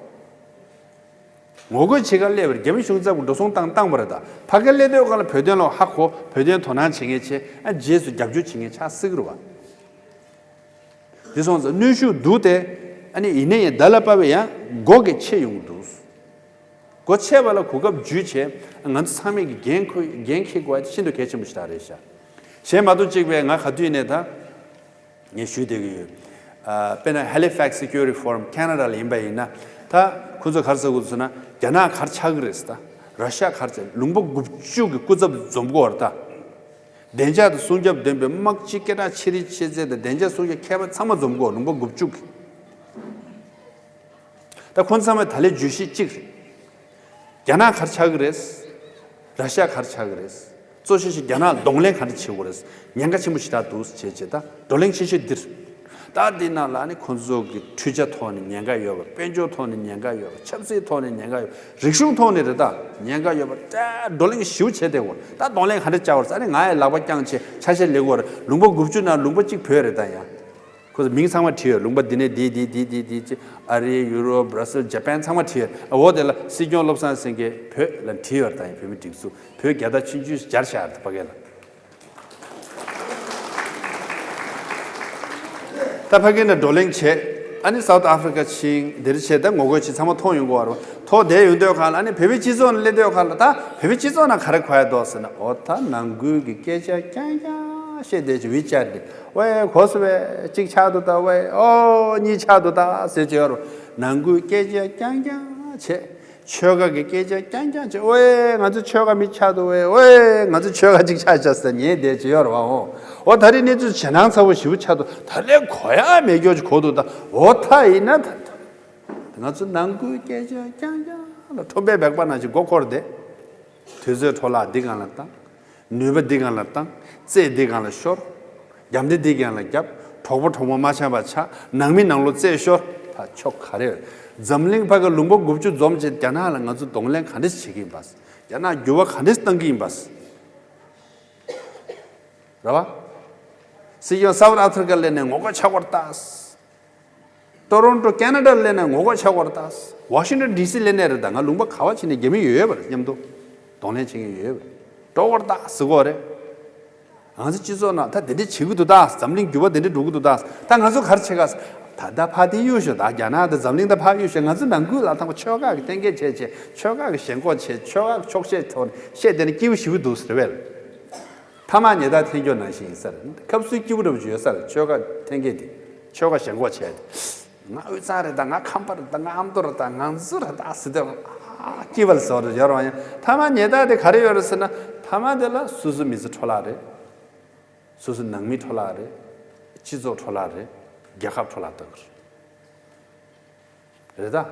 ངོ་རྒོལ་བྱེད་གར་སླེབས་པར་རྒྱ་མི་གཞུང་ཚབ་ཀྱིས་འགྲོ་སོང་བཏང་བཏང་བ་རེད། ད་ཕ་གིར་སླེབས་དུས་སྒང་ལ་བོད་དོན་ལ་ཧ་གོ། བོད་དོན་དོ་སྣང་བྱེད་མཁན་བྱས། ཨ་རྗེས་སུ་རྒྱབ་སྐྱོར་བྱེད་མཁན་ཆགས་སྲིད་ཀྱི་རེད་བ། དེ་སོང་ཙང་གནོན་ཤུགས་འདུག་སྟེ། ཨ་ནི་ཡིན་ནའི་ཡང་ད་ལ་བབས་པའི་ཡང་སྒོ་གས་ཕྱེ་ཡོང་གི་འདུག་སྒོ་ཕྱེ་བ་ལ་གོ་སྐབས་འཇུས་བྱས་ང་ཚོ་ཚང་མས་ཀྱི་འགན་ཁུར། འགན་འཁྱེར་དགོས་པ་དེ་ཤིན་ཏུ་གལ་ཆེན་པོ་ཞིག་རེད་ཤག་གཞན་མ་གཏོགས་གཅིག་པས་ང་ག་དུས་ནས་ད་ངས་ཞུས་བསྡད་ཀྱི་ཡོད། ཨ་དཔེར་ན་Halifax Security Forum Canada ལ་ཡིན་པ་ཡིན་ན། ད་ཁོ་ཚོ་ག་རེ་ཟེར་གྱི་འདུག་ཟེར་ན། རྒྱ་ནག་ག་རེ་ཆགས་ཀྱི་རེད་ཟེར། ད་ར་ཤ་ག་རེ་ཆགས། ལུང་པ་དགུ་བཅུ་གི་སྐུ་ཚབ་འཛོམས་ཀྱི་ཡོད་རེད་ད། བདེ་འཇགས་དང་སྲུང་སྐྱོབ་ལྡན་པའི་དམག་སྤྱི་སྐད་གྲགས་ཆེ་རིགས་ཆེ་ཚད་དང་བདེ་འཇགས་སྲུང་སྐྱོབ་མཁས་པ་ཚང་མ་འཛོམས་དགོས། ལུང་པ་དགུ་བཅུ་གི། ད་ཁོང་ཚང་མས་ད་ལས་བརྗོད་གཞི་གཅིག་རེད། རྒྱ་ནག་ག་རེ་ཆགས་ཀྱི་རེད། ར་ཤ་ག་རེ་ཆགས་ཀྱི་རེད། གཙོ་ཆེ་ཤོས་རྒྱ་ནག་གདོང་ལེན་ག་འདྲ་བྱེད་དགོས་རེད། ཉེན་ཁ་ཆེན་པོ་ཞེ་དྲག་འདུག་བྱས་བྱས་ད་བགྲོ་གླེང་ཆེ་ཤོས་འདིར། ད་འདི་ནང་ལ་ནི་ཁོང་ཚོ་གི་འཕྲུལ་ཆ་ཐོག་ནས་ཉེན་ཁ་ཡོད་པ། དཔལ་འབྱོར་ཐོག་ནས་ཉེན་ཁ་ཡོད་པ། ཆབ་སྲིད་ཐོག་ནས་ཉེན་ཁ་ཡོད་པ། རིག་གཞུང་ཐོག་ནས་རེད་ད་ཉེན་ཁ་ཡོད་པ། ད་བགྲོ་གླེང་ཞེ་པོ་བྱས་བསྡད་ཡོད་རེད། ད་གདོང་ལེན་ག་འདྲ་བྱ་དགོས་རེད། ཨ་ནི་ང་ཡི་ལག་པ་བརྐྱངས་བྱས་ཆ་ཤས་ལེན་དགོས་རེད། ལུང་པ་དགུ་བཅུ་ནང་ལུང་པ་གཅིག་བོད་རེད་ད་ཡ། ཁོ་ཚོ་མིང་ཚང་མ་བྲིས་ཡོད། ལུང་པ་འདི་ནས་འདི་འདི་འདི་འདི་འདི་ཅེས་ཨ་རི། ཡུ་རོབ། སྦྲ་སེལ། ཇ་པན་ཚང་མ་བྲིས་ཡོད། ཨ་འོ་དེ་ལ་སྲིད་སྐྱོང་བློ་བཟང་སེང་གེ་བོད་ལ་བྲིས་ཡོད་རེད་ད་ཡ། བོད་མི་སྒྲིག་འཛུགས་བོད་རྒྱལ་དར་ཆུང་ཆུང་སྦྱར་བཞག་རེད་ཕ་གི་ལ། ད་ཕ་གི་ནས་བགྲོ་གླེང་བྱས། ཨ་ནི་སའུ་ཐི་ཨ་ཧྥི་རི་ཀ་ཕྱིན་འདིར་བྱས། ད་ངོ་རྒོལ་བྱེད་ཚང་མ་མཐོང་ཡོང་གི་ཡོད་རེད། མཐོང་བསྡད་ཡོང་དུས་སྒང་ལ་ཨ་ནི་བོད་པའི་སྤྱི་ཚོགས་ནང་སླེབས་དུས་སྒང་ལ་ད་བོད་པའི་སྤྱི་ཚོགས་ནང་ག་རེ་གོ་ཡ་འདུག་ཟེར་ན། འོ་ད་ནང་ཁུལ་གྱི་སྐད་ཆ་རྐྱང་རྐྱང་བཤད་བསྡད་ཀྱི་ཝི་ཅེཊ་འདི། ཝེ་གོ་སོང་ཝེ། གཅིག་ཆགས་འདུག་ད་ཝེ། ཨོ་གཉིས་ཆགས་འདུག་ད་ཟེར་གྱི་ཡོད་རེད། ནང་ཁུལ་སྐད་ཆ་རྐྱང་རྐྱང་བྱས། ཆོལ་ཁ་གི་སྐད་ཆ་རྐྱང་རྐྱང་བྱས། ཝེ་ང་ཚོ་ཆོལ་ཁ་མི་ཆགས་འདུག་ཝེ། ཝེ་ང་ཚོ་ཆོལ་ཁ་གཅིག་ཆགས་ཤག་ཟེར་ཉན་བསྡད་ཀྱི་ཡོད་རེད་བ། ཨོ་འོ་ད་རེས་གནས་ཚུལ་ཇེ་སྣང་ཚ་བོ་ཞེ་པོ་ཆགས་འདུག་ད་ལས་གོ་ཡ་མེད་སྐྱོ་ཅིག་གོ་འདུག་ད་འོ་ད་ཡིན་ན་ད་ད་ང་ཚོ་ནང་ཁུལ་སྐད་ཆ་རྐྱང་རྐྱང་ལ་ཁྲོམ་པའི་སྦལ་པ་ནང་བཞིན་མགོ་འཁོར་བསྡད། དུས་ཚོད་འཕྲོ་བརླག་འདི་སྒང་ལ་བཏང་། ནུས་པ་འདི་སྒང་ལ་བཏང་། རྩེད་འདི་སྒང་ལ་ཤོར། རྒྱབ་འདི་འདི་སྒང་ལ་རྒྱབ། གྲོགས་པོ་གྲོགས་མོ་མ་འཆམ་པ་ཆགས། ནང་མི་ནང་ལོགས་རྩེད་ཤོར། ད་ཆོ་ག་རེ་ཡོད། འཛམ་གླིང་ཕ་གི་ལུང་པ་དགུ་བཅུ་འཛོམས་བྱས་རྒྱ་ནག་ལ་ང་ཚོ་གདོང་ལེན་ག་འདྲ་བྱེད་ཀྱི་ཡིན་པ། རྒྱ་ནག་འགྱུར་བ་ག་འདྲ་བཏང་གི་ཡིན་པ། རེད་བ། སྲིད་སྐྱོང་སའུ་ཐི་ཨ་ཧྥི་རི་ཀ་སླེབས་ནས་ངོ་རྒོལ་བྱ་དགོས་རེད་ད། ཊོ་རོན་ཊོ་ཁེ་ན་ཌ་སླེབས་ནས་ངོ་རྒོལ་བྱ་དགོས་རེད་ད། ཝ་ཤིང་ཊོན་ཌི་སི་སླེབས་ནས་རེད་ད། ང་ལུང་པ་ག་པར་ཕྱིན་ནས་རྒྱ་མི་ཡོད་ཡོད་པ་རེད། མཉམ་དུ་གདོང་ལེན་བྱེད་མཁན་ཡོད་ཡོད་པ་རེད། འགྲོ་དགོས་རེད་ད་ཟེར་གྱི་ཡོད་རེད། ང་ཚོ་སྤྱི་ཚོགས་ནང་ད་དེ་འདྲ་བྱེད་ཀྱི་འདུག་ད། འཛམ་གླིང་འགྱུར་བ་དེ་འདྲ་འགྲོ་གི་འདུག་ད། ད་ང་ཚོ་ག་རེ་བྱེད་ག་ཟེར། ད་ད་ཕར་དེ་གཡུག་ཞོག་ད་རྒྱ་ནག་དང་འཛམ་གླིང་ད་ཕར་གཡུག་ཞོག་ང་ཚོ་ནང་ཁུལ་ལ་ཐང་པ་ཆོལ་ཁ་གི་གཏན་འཁེལ་བྱས་བྱས། ཆོལ་ཁ་གི་ཞེན་ཁོག་བྱས། ཆོལ་ཁ་གི་ཕྱོགས་ཞེན་ཐོག་ནས་བཤད་བསྡད་ན་སྐྱིད་པོ་ཞེ་པོ་འདུག་ཟེར་བས། ཐ་མག་ཉལ་ཐ་འཐེན་རྒྱུ་ནང་བཞིན་ཡིན་ས་རེད། ཁབ་སུའི་སྐྱིད་པོ་འདྲ་པོ་ཅིག་ཡོད་ས་རེད། ཆོལ་ཁ་འཐེན་མཁན་དེ། ཆོལ་ཁ་ཞེན་ཁོག་བྱས་ཏེ། ང་དབུས་གཙང་རེད་ད། ང་ཁམས་པ་རེད་ད། ང་ཨ་མདོ་རེད་ད། ང་ཚོ་རེད་ད་ཟེར་ཏེ། ཨ་སྐྱིད་པ་ལ་ཟེར་བ་རེད། ཡོད་རེད་བ། ཡང་ཐ་མག་ཉལ་ཐ་དེ་ག་རེ་ཡོད་རེད་ཟེར་ན། ཐ་མག་དེ་ལ་སོ་སོ་མི་ཚེ་འཕྲོ་བརླག་རེད། སོ་སོ་ནང་མི་འཕྲོ་བརླག་རེད། སྤྱི་ཚོགས་འཕྲོ་བརླག་རེད། རྒྱལ་ཁབ་འཕྲོ་བརླག་གཏོང་གི་རེད། རེད་ད།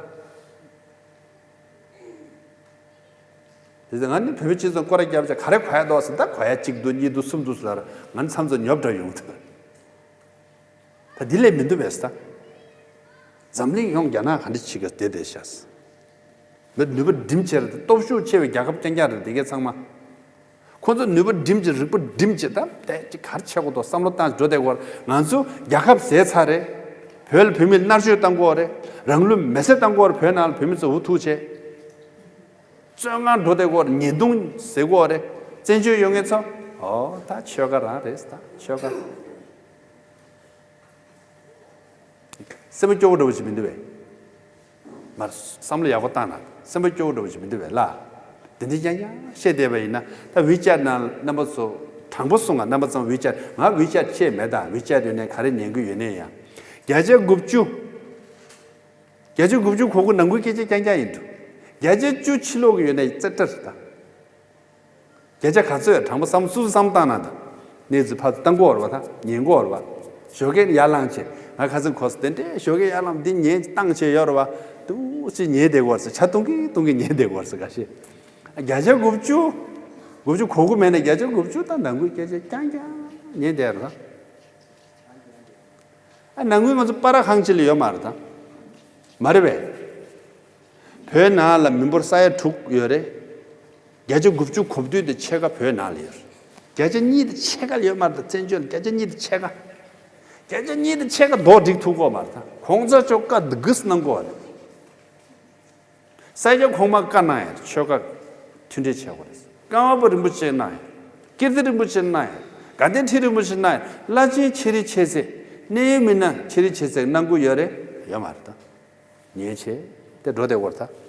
དེ་ཚེ་ང་ནི་བོད་མི་སྤྱི་ཚོགས་སྐོར་ར་བརྒྱབ་བྱས་ག་རེ་གོ་ཡ་འདུག་ཟེར། ད་གོ་ཡ་གཅིག་འདུག་གཉིས་འདུག་གསུམ་འདུག་ཟེར་ལ་ང་ནི་མཚམས་མཚམས་ཉོབ་འདྲ་ཡོང་ཐུབ། ད་འདི་ལས་མི་འདུག་བས་ད། འཛམ་གླིང་ཡོངས་རྒྱ་ནག་ག་འདྲ་བྱེད་ཀྱི་བསྡད་བསྡད་ཤག་མི་ནུས་པ་སྒྲིམ་བྱས་རེད། སྟོབས་ཤུགས་ཆེ་བའི་རྒྱལ་ཁབ་རྐྱང་རྐྱང་རེད། དེ་གའི་ཚང་མ། ཁོ་ཚོ་ནུས་པ་སྒྲིམ་གྱི་རིག་པ་སྒྲིམ་གྱི་ད་དེ་ཅི་ག་རེ་བྱེད་དགོས་འདུག་བསམ་བློ་བཏང་འགྲོ་བསྡད་ཀྱི་ཡོད་རེད། ང་ཚོ་རྒྱལ་ཁབ་ཟས་ཚར་རེད། བོད་ལ་བོད་མི་མནར་གཅོད་བཏང་གི་ཡོད་རེད། རང་ལུས་མེར་སྲེག་བཏང་གི་ཡོད་རེད། བོད་ནང་ལ་བོད་མི་ཚོ་འུ་ཐུག་བྱས། བཙོན་ཁང་འགྲོ་བསྡད་ཀྱི་ཡོད་རེད། ཉེས་རྡུང་ཟེར་གྱི་ཡོད་རེད། བཙན་བྱོལ་ཡོད་མཁན་ཚོ། ཨོ་ད་ཆོལ་ཁ་རང་རེད། ད་ཆོལ་ཁ། སེམས་པ་སྐྱོ་བོ་འདྲ་བོ་ཞིག་མི་འདུག་བས། མར་བསམ་བློ་ཡག་པོ་བཏང་ན་སེམས་པ་སྐྱོ་བོ་འདྲ་བོ་ཞིག་མི་འདུག་བས་ལ། དེ་འདྲ་རྐྱང་རྐྱང་བཤད་བསྡད་པ་ཡིན་ན། ད་ཝི་ཅེཊ་ནང་རྣམ་པ་ཚོ་དྲང་པོ་གསུང་ང་། རྣམ་པ་ཚང་ཝི་ཅེཊ། ང་ཝི་ཅེཊ་ཤེས་མེད། ད་ཝི་ཅེཊ་ཡོད་ནའི་ག་རེ་ཉན་གི་ཡོད་ནའི་ཡང་། བརྒྱ་ཆ་དགུ་བཅུ། བརྒྱ་ཆ་དགུ་བཅུ་གོ་དགུ་ནང་ཁུལ་སྐད་ཆ་རྐྱང་རྐྱང་ཡིན་འགྲོ། བརྒྱ་ཆ་བཅུ་ཕྱི་ལོགས་ཀྱི་ཡོད་ནའི་རྩེ་གྲ་རེད་ད། བརྒྱ་ཆ་ག་ཚོད་དྲང་པོ་བསམ་སུ་བསམ་བཏང་ན་ད། གནས་ཚུལ་ཕར་ཚུར་བཏང་གི་ཡོད་རེད་བ། ད་ཉན་གི་ཡོད་རེད་བ། ཞོགས་ཀས་ཡར་ལངས་བྱས། ང་ཁ་སང་གོ་ས་དེ་འདྲའི་ཞོགས་ཀས་ཡར་ལངས་འདི་ཉན་བཏང་བྱས་ཡོད་རེད་བ། ཏུ་ཅི་ཉན་བསྡད་ཀྱི་ཡོད་རེད་ཟེར། ཆ་བཏུང་གིན་བཏུང་གིན་ཉན་བསྡད་ཀྱི་ཡོད་རེད་ཟེར། ཁ་ཤས། བརྒྱ་ཆ་དགུ་བཅུ། དགུ་བཅུ་གོ་དགུ་མེད་ན་བརྒྱ་ཆ་དགུ་བཅུ་ད་ནང་ཁུལ་སྐད་ཆ་རྐྱང་རྐྱང་ཉན་བསྡད་རེད་ད། ཨ་ནང་ཁུལ་ང་ཚོ་པ་ར་ཁང་ཅིག་ལ་ཡོད་མ་རེད་ད། མ་རེད་པས། བོད་ནང་ལ་མི་འབོར་ས་ཡ་དྲུག་ཡོད་རེད། བརྒྱ་ཆ་དགུ་བཅུ་གོ་བདུན་དེ་ཕྱེད་ཀ་བོད་ནང་ལ་ཡོད་རེད། བརྒྱ་ཆ་གཉིས་དེ་ཕྱེད་ཀ་ལ་ཡོད་མ་རེད་ད། བཙན་བྱོལ་ལ་བརྒྱ་ཆ་གཉིས་དེ་ཕྱེད་ཀ། བརྒྱ་ཆ་གཉིས་དེ་ཕྱེད་ཀ་རྡོག་སྒྲིག་ཐུབ་ཀྱི་ཡོད་མ་རེད་ད། གོང་ས་མཆོག་བཀའ་འདི་གིས་གནང་གི་ཡོད་རེད། ས་སྐྱ་གོང་མ་བཀའ་གནང་ཡ་ཆོལ་ཁ་མཐུན་འབྲེལ་བྱེད་དགོས་རེད། ཀརྨ་པ་རིན་པོ་ཆེ་གནང་ཡ། ཀིརྟི་རིན་པོ་ཆེ་གནང་ཡ། དགའ་ལྡན་ཁྲི་རིན་པོ་ཆེ་གནང་ཡ། བླ་ཆེན་ཆེ་རིང་ཆེ་ཚེ། གནད་ཡོད་མི་སྣ་ཆེ་རིང་ཆེ་ཚེ་གནང་གི་ཡོད་རེད། ཡོད་མ་རེད་ད། ཉེས་ཆེ་དེ་འགྲོ་བསྡད་ཡོད་རེད་ད།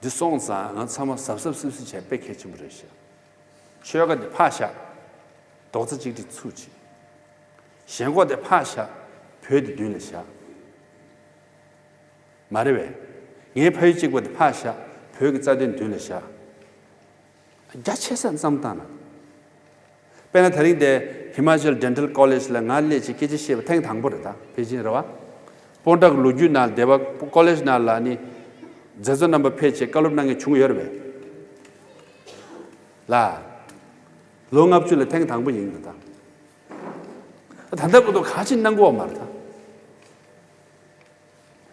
འདི་སོང་ཙང་ང་ཚང་མ་གཟབ་གཟབ་སིབ་སིབ་བྱས་དཔེ་གལ་ཆེན་པོ་རེད་ཤག་ཆོལ་ཁ་དེ་ཕར་བཞག་རྡོག་རྩ་གཅིག་སྒྲིལ་ཚུགས་བྱེད། ཞེན་ཁོག་དེ་ཕར་བཞག་བོད་དེ་མདུན་ལ་བཞག་མ་རེད་པས། ངའི་ཕ་ཡུལ་གཅིག་པ་དེ་ཕར་བཞག་བོད་ཀྱི་རྩ་དོན་མདུན་ལ་བཞག་རྒྱ་ཆེ་ས་བསམ་བཏང་ན། དཔེར་ན་དེ་རིང་དེ་ཧི་མ་ཅལ་ཌེན་ཊལ་ཀོ་ལེཇ་ལ་ང་སླེབས་བྱས་སྐད་ཆ་བཤད་པ་ཐེངས་དང་པོ་རེད་ད། པེ་ཅིན་རེད་བ། སྤོན་ཊ་གི་ལོ་རྒྱུས་ནང་སྡེ་བ་ཀོ་ལེཇ་ནང་ལ་ནི། མཛད་གཙོ་རྣམ་པ་ཕེབས་བྱས་བཀའ་སློབ་གནང་མཁན་བྱུང་ཡོད་རེད་པས། ལ། ལོ་ལྔ་བཅུ་ལ་ཐེངས་དང་པོ་ཡིན་འདུག་ད། ད་ལྟ་བར་དུ་ག་ཅིག་གནང་གི་ཡོད་མ་རེད་ད།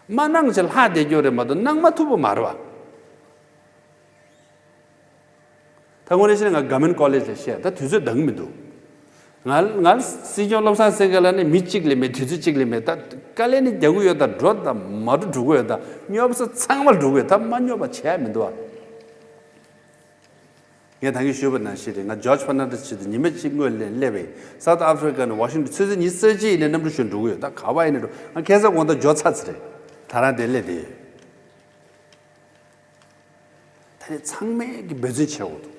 མ་གནང་བྱས་ལྷག་བསྡད་རྒྱུ་རེད་མ་གཏོགས་གནང་མ་ཐུབ་པ་མ་རེད་བ། ད་དངོས་གནས་བཤད་ན་ང་གྷར་མེན་ཀོ་ལེཇ་ལ་བཤད་ད་དུས་ཚོད་འདང་གི་མི་འདུག་ང་ང་སྲིད་སྐྱོང་བློ་བཟང་སེང་གེ་ལགས་ནི་མི་གཅིག་ལས་མེད། དུས་ཚོད་གཅིག་ལས་མེད། ད་དཀའ་ལས་ནི་རྒྱག་གི་ཡོད། ད་འགྲོ་ད་མ་འགྲོ་འགྲོ་གི་ཡོད། ད་སྙོབ་ས་ཚང་མ་འགྲོ་གི་ཡོད། ད་མ་སྙོབ་པ་བྱས་མི་འདུག་ཨ། ངས་ད་གིན་ཞུས་པ་ནང་བཞིན་རེད། ང་ཇོརྗ་ཕར་ནན་ཌེས་ཆེད་དུ་ཉི་མ་གཅིག་སྔོན་ལ་སླེབས་པས། སའུཐ་ཨ་ཕི་རི་ཀ་ནས་ཝ་ཤིང་ཊོན་ཆུ་ཚོད་ཉི་ཤུ་རྩ་གཅིག་ཡིན་ནས་གནམ་གྲུ་ཞོན་འགྲོ་གི་ཡོད། ད་ག་བ་ཡིན་ནས་འགྲོ། ང་ཁ་སང་དགོང་དག་འབྱོར་ཚར་ཚར་རེད། ད་རང་དེ་སླེབས་བསྡད་ཡོད། ད་ནི་ཚང་མས་ཀྱི་འབད་བརྩོན་བྱེད་དགོས་འདུག་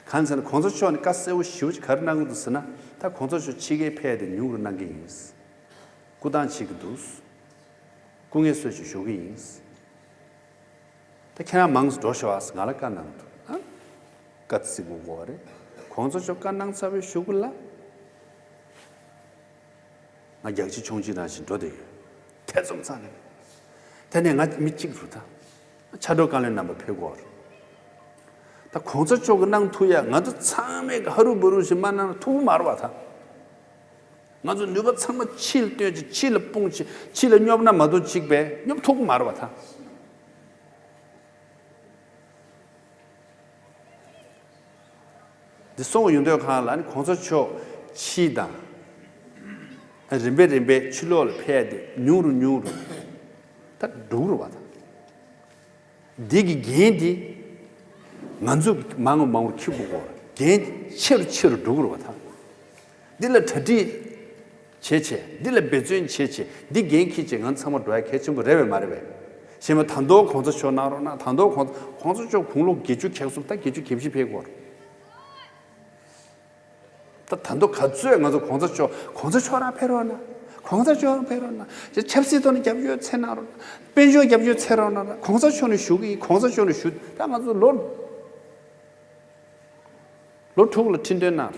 གང་ཟེར་ན་གོང་ས་མཆོག་ནས་བཀའ་གསལ་པོ་ཞེ་པོ་ཅིག་ག་རེ་གནང་གི་འདུག་ཟེར་ན། ད་གོང་ས་མཆོག་ཕྱི་རྒྱལ་ཕེབས་ཏེ་ཉུང་རུ་གནང་གི་ཡིན། སྐུ་ཐང་བྱེད་ཀྱི་འདུག་སྐུ་ངལ་གསོ་ཞིག་ཞུ་གི་ཡིན། ད་ཁྱེད་རང་མང་ཙམ་འགྲོ་ཤོག་ཨ་ཟེར་ང་ལ་བཀའ་གནང་འདུག་ཨ། བཀའ་བརྩི་དགོས་དགོས་རེད། གོང་ས་མཆོག་བཀའ་གནང་ཚར་བའི་གཞུག་གུ་ལ། ང་རྒྱག་ཕྱི་མཆོང་ཕྱི་རང་བཞིན་འགྲོ་བསྡད་ཡོད། ཐེ་ཚོམ་རྩ་ནས་མེད། དེ་ནས་ང་མི་གཅིག་རུ་ད། ཕྱག་འགྲོ་བཀའ་བློན་རྣམ་པ་ཕེབས་དགོས་རེད། ད་གོང་ས་མཆོག་གིས་གནང་ཐུབ་ཡ་ང་ཚོ་ཚང་མས་ཀྱི་ཧ་རུ་བུ་རུ་ཞིག་མ་གནང་ན་ཐུབ་ཀྱི་མ་རེད་བ་ད། ང་ཚོ་ནུས་པ་ཚང་མ་ཕྱི་ལ་བཏོན་ཅིག་ཕྱི་ལ་སྤུངས་ཅིག་ཕྱི་ལ་སྙོབ་ན་མ་གཏོགས་གཅིག་པས་སྙོབ་ཐུབ་ཀྱི་མ་རེད་བ་ད། འདི་སོང་ཡོང་དུས་གང་ལ་ནི་གོང་ས་མཆོག་ཕྱི་དང་། རིམ་པས་རིམ་པས་ཕྱི་ལོགས་ལ་ཕེབས་ཏེ་ཉུང་རུ་ཉུང་རུ་ད་འགྲོ་གི་རེད་བ་ད། འདི་གི་འགན་འདི་ང་ཚོ་མང་རུ་མང་རུ་འཁྱེར་དགོས་གོ། འགན་ཆེ་རུ་ཆེ་རུ་འགྲོ་གི་རེད་བ་ད། འདི་ལ་གྲ་སྒྲིག་བྱེད་བྱེད། འདི་ལ་འབད་བརྩོན་བྱེད་བྱེད། འདི་འགན་འཁྱེར་བྱེད། ང་ཚང་མ་འགྲོ་ཡ་གལ་ཆེན་པོ་རེད་པས་མ་རེད་པས། གཞན་མ་ད་དུང་གོང་ས་མཆོག་གནང་རོགས་གནང་། ད་དུང་གོང་གོང་ས་མཆོག་དགུང་ལོ་བརྒྱད་ཅུ་གྱ་གསུམ་ད་བརྒྱད་ཅུ་གྱ་བཞི་ཕེབས་ཀྱི་ཡོད་རེད། ད་ད་དུང་ག་ཚོད་ང་ཚོ་གོང་ས་མཆོག་གོང་ས་མཆོག་རང་ཕེབས་རོགས་གནང་། གོང་ས་མཆོག་རང་ཕེབས་རོགས་གནང་། ཅེས་ཆབ་སྲིད་ཐོག་ནས་རྒྱབ་སྐྱོར་འཚོལ་གནང་རོགས་གནང་། དཔལ་འབྱོར་རྒྱབ་སྐྱོར་འཚོལ་རོགས་གནང་། གོང་ས་མཆོག་ནས་ཞུ་གི་ཡིན། གོང་ས་མཆོག་ནས་ཞུ། ད་ང་ཚོ་ལོ་ལོ་དྲུག་ལ་ཁྲི་འདོན་གནང་།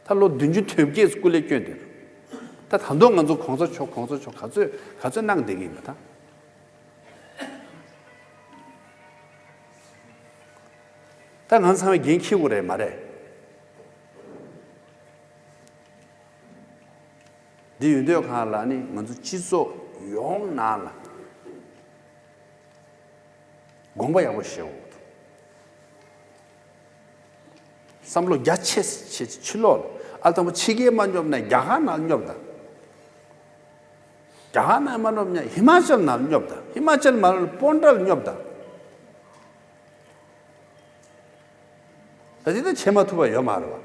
ད་ལོ་བདུན་ཅུ་དོན་བརྒྱད་སྐུ་ལས་བསྐྱོན་ཏེ། ད་ད་དུང་ང་ཚོ་གོང་ས་མཆོག་གོང་ས་མཆོག་ག་ཚོད་ག་ཚོད་གནང་བསྡད་ཀྱི་ཡིན་པ་ད། ད་ང་ཚང་མས་འགན་འཁྱེར་དགོས་རེད་མ་རེད། འདི་ཡོད་དུས་གང་ལ་ནི་ང་ཚོ་སྤྱི་ཚོགས་ཡོངས་ནང་ལ་དགོངས་པ་ཡག་པོ་བཞེས་དགོས་འདུག་བསམ་བློ་རྒྱ་ཆེ་ཆེ་ཕྱི་ལོགས་ལ། ཨ་དང་པོ་ཕྱི་རྒྱལ་མ་སྙོབ་ན་རྒྱ་གར་ནང་སྙོབ་དང་། རྒྱ་གར་ནང་མ་སྙོབ་ན་ཧི་མ་ཅལ་ནང་སྙོབ་དང་། ཧི་མ་ཅལ་མ་སྙོབ་ན་པོན་ཌ་ལ་སྙོབ་དང་། ད་དེ་ད་བྱེད་མ་ཐུབ་པ་ཡོད་མ་རེད་བ།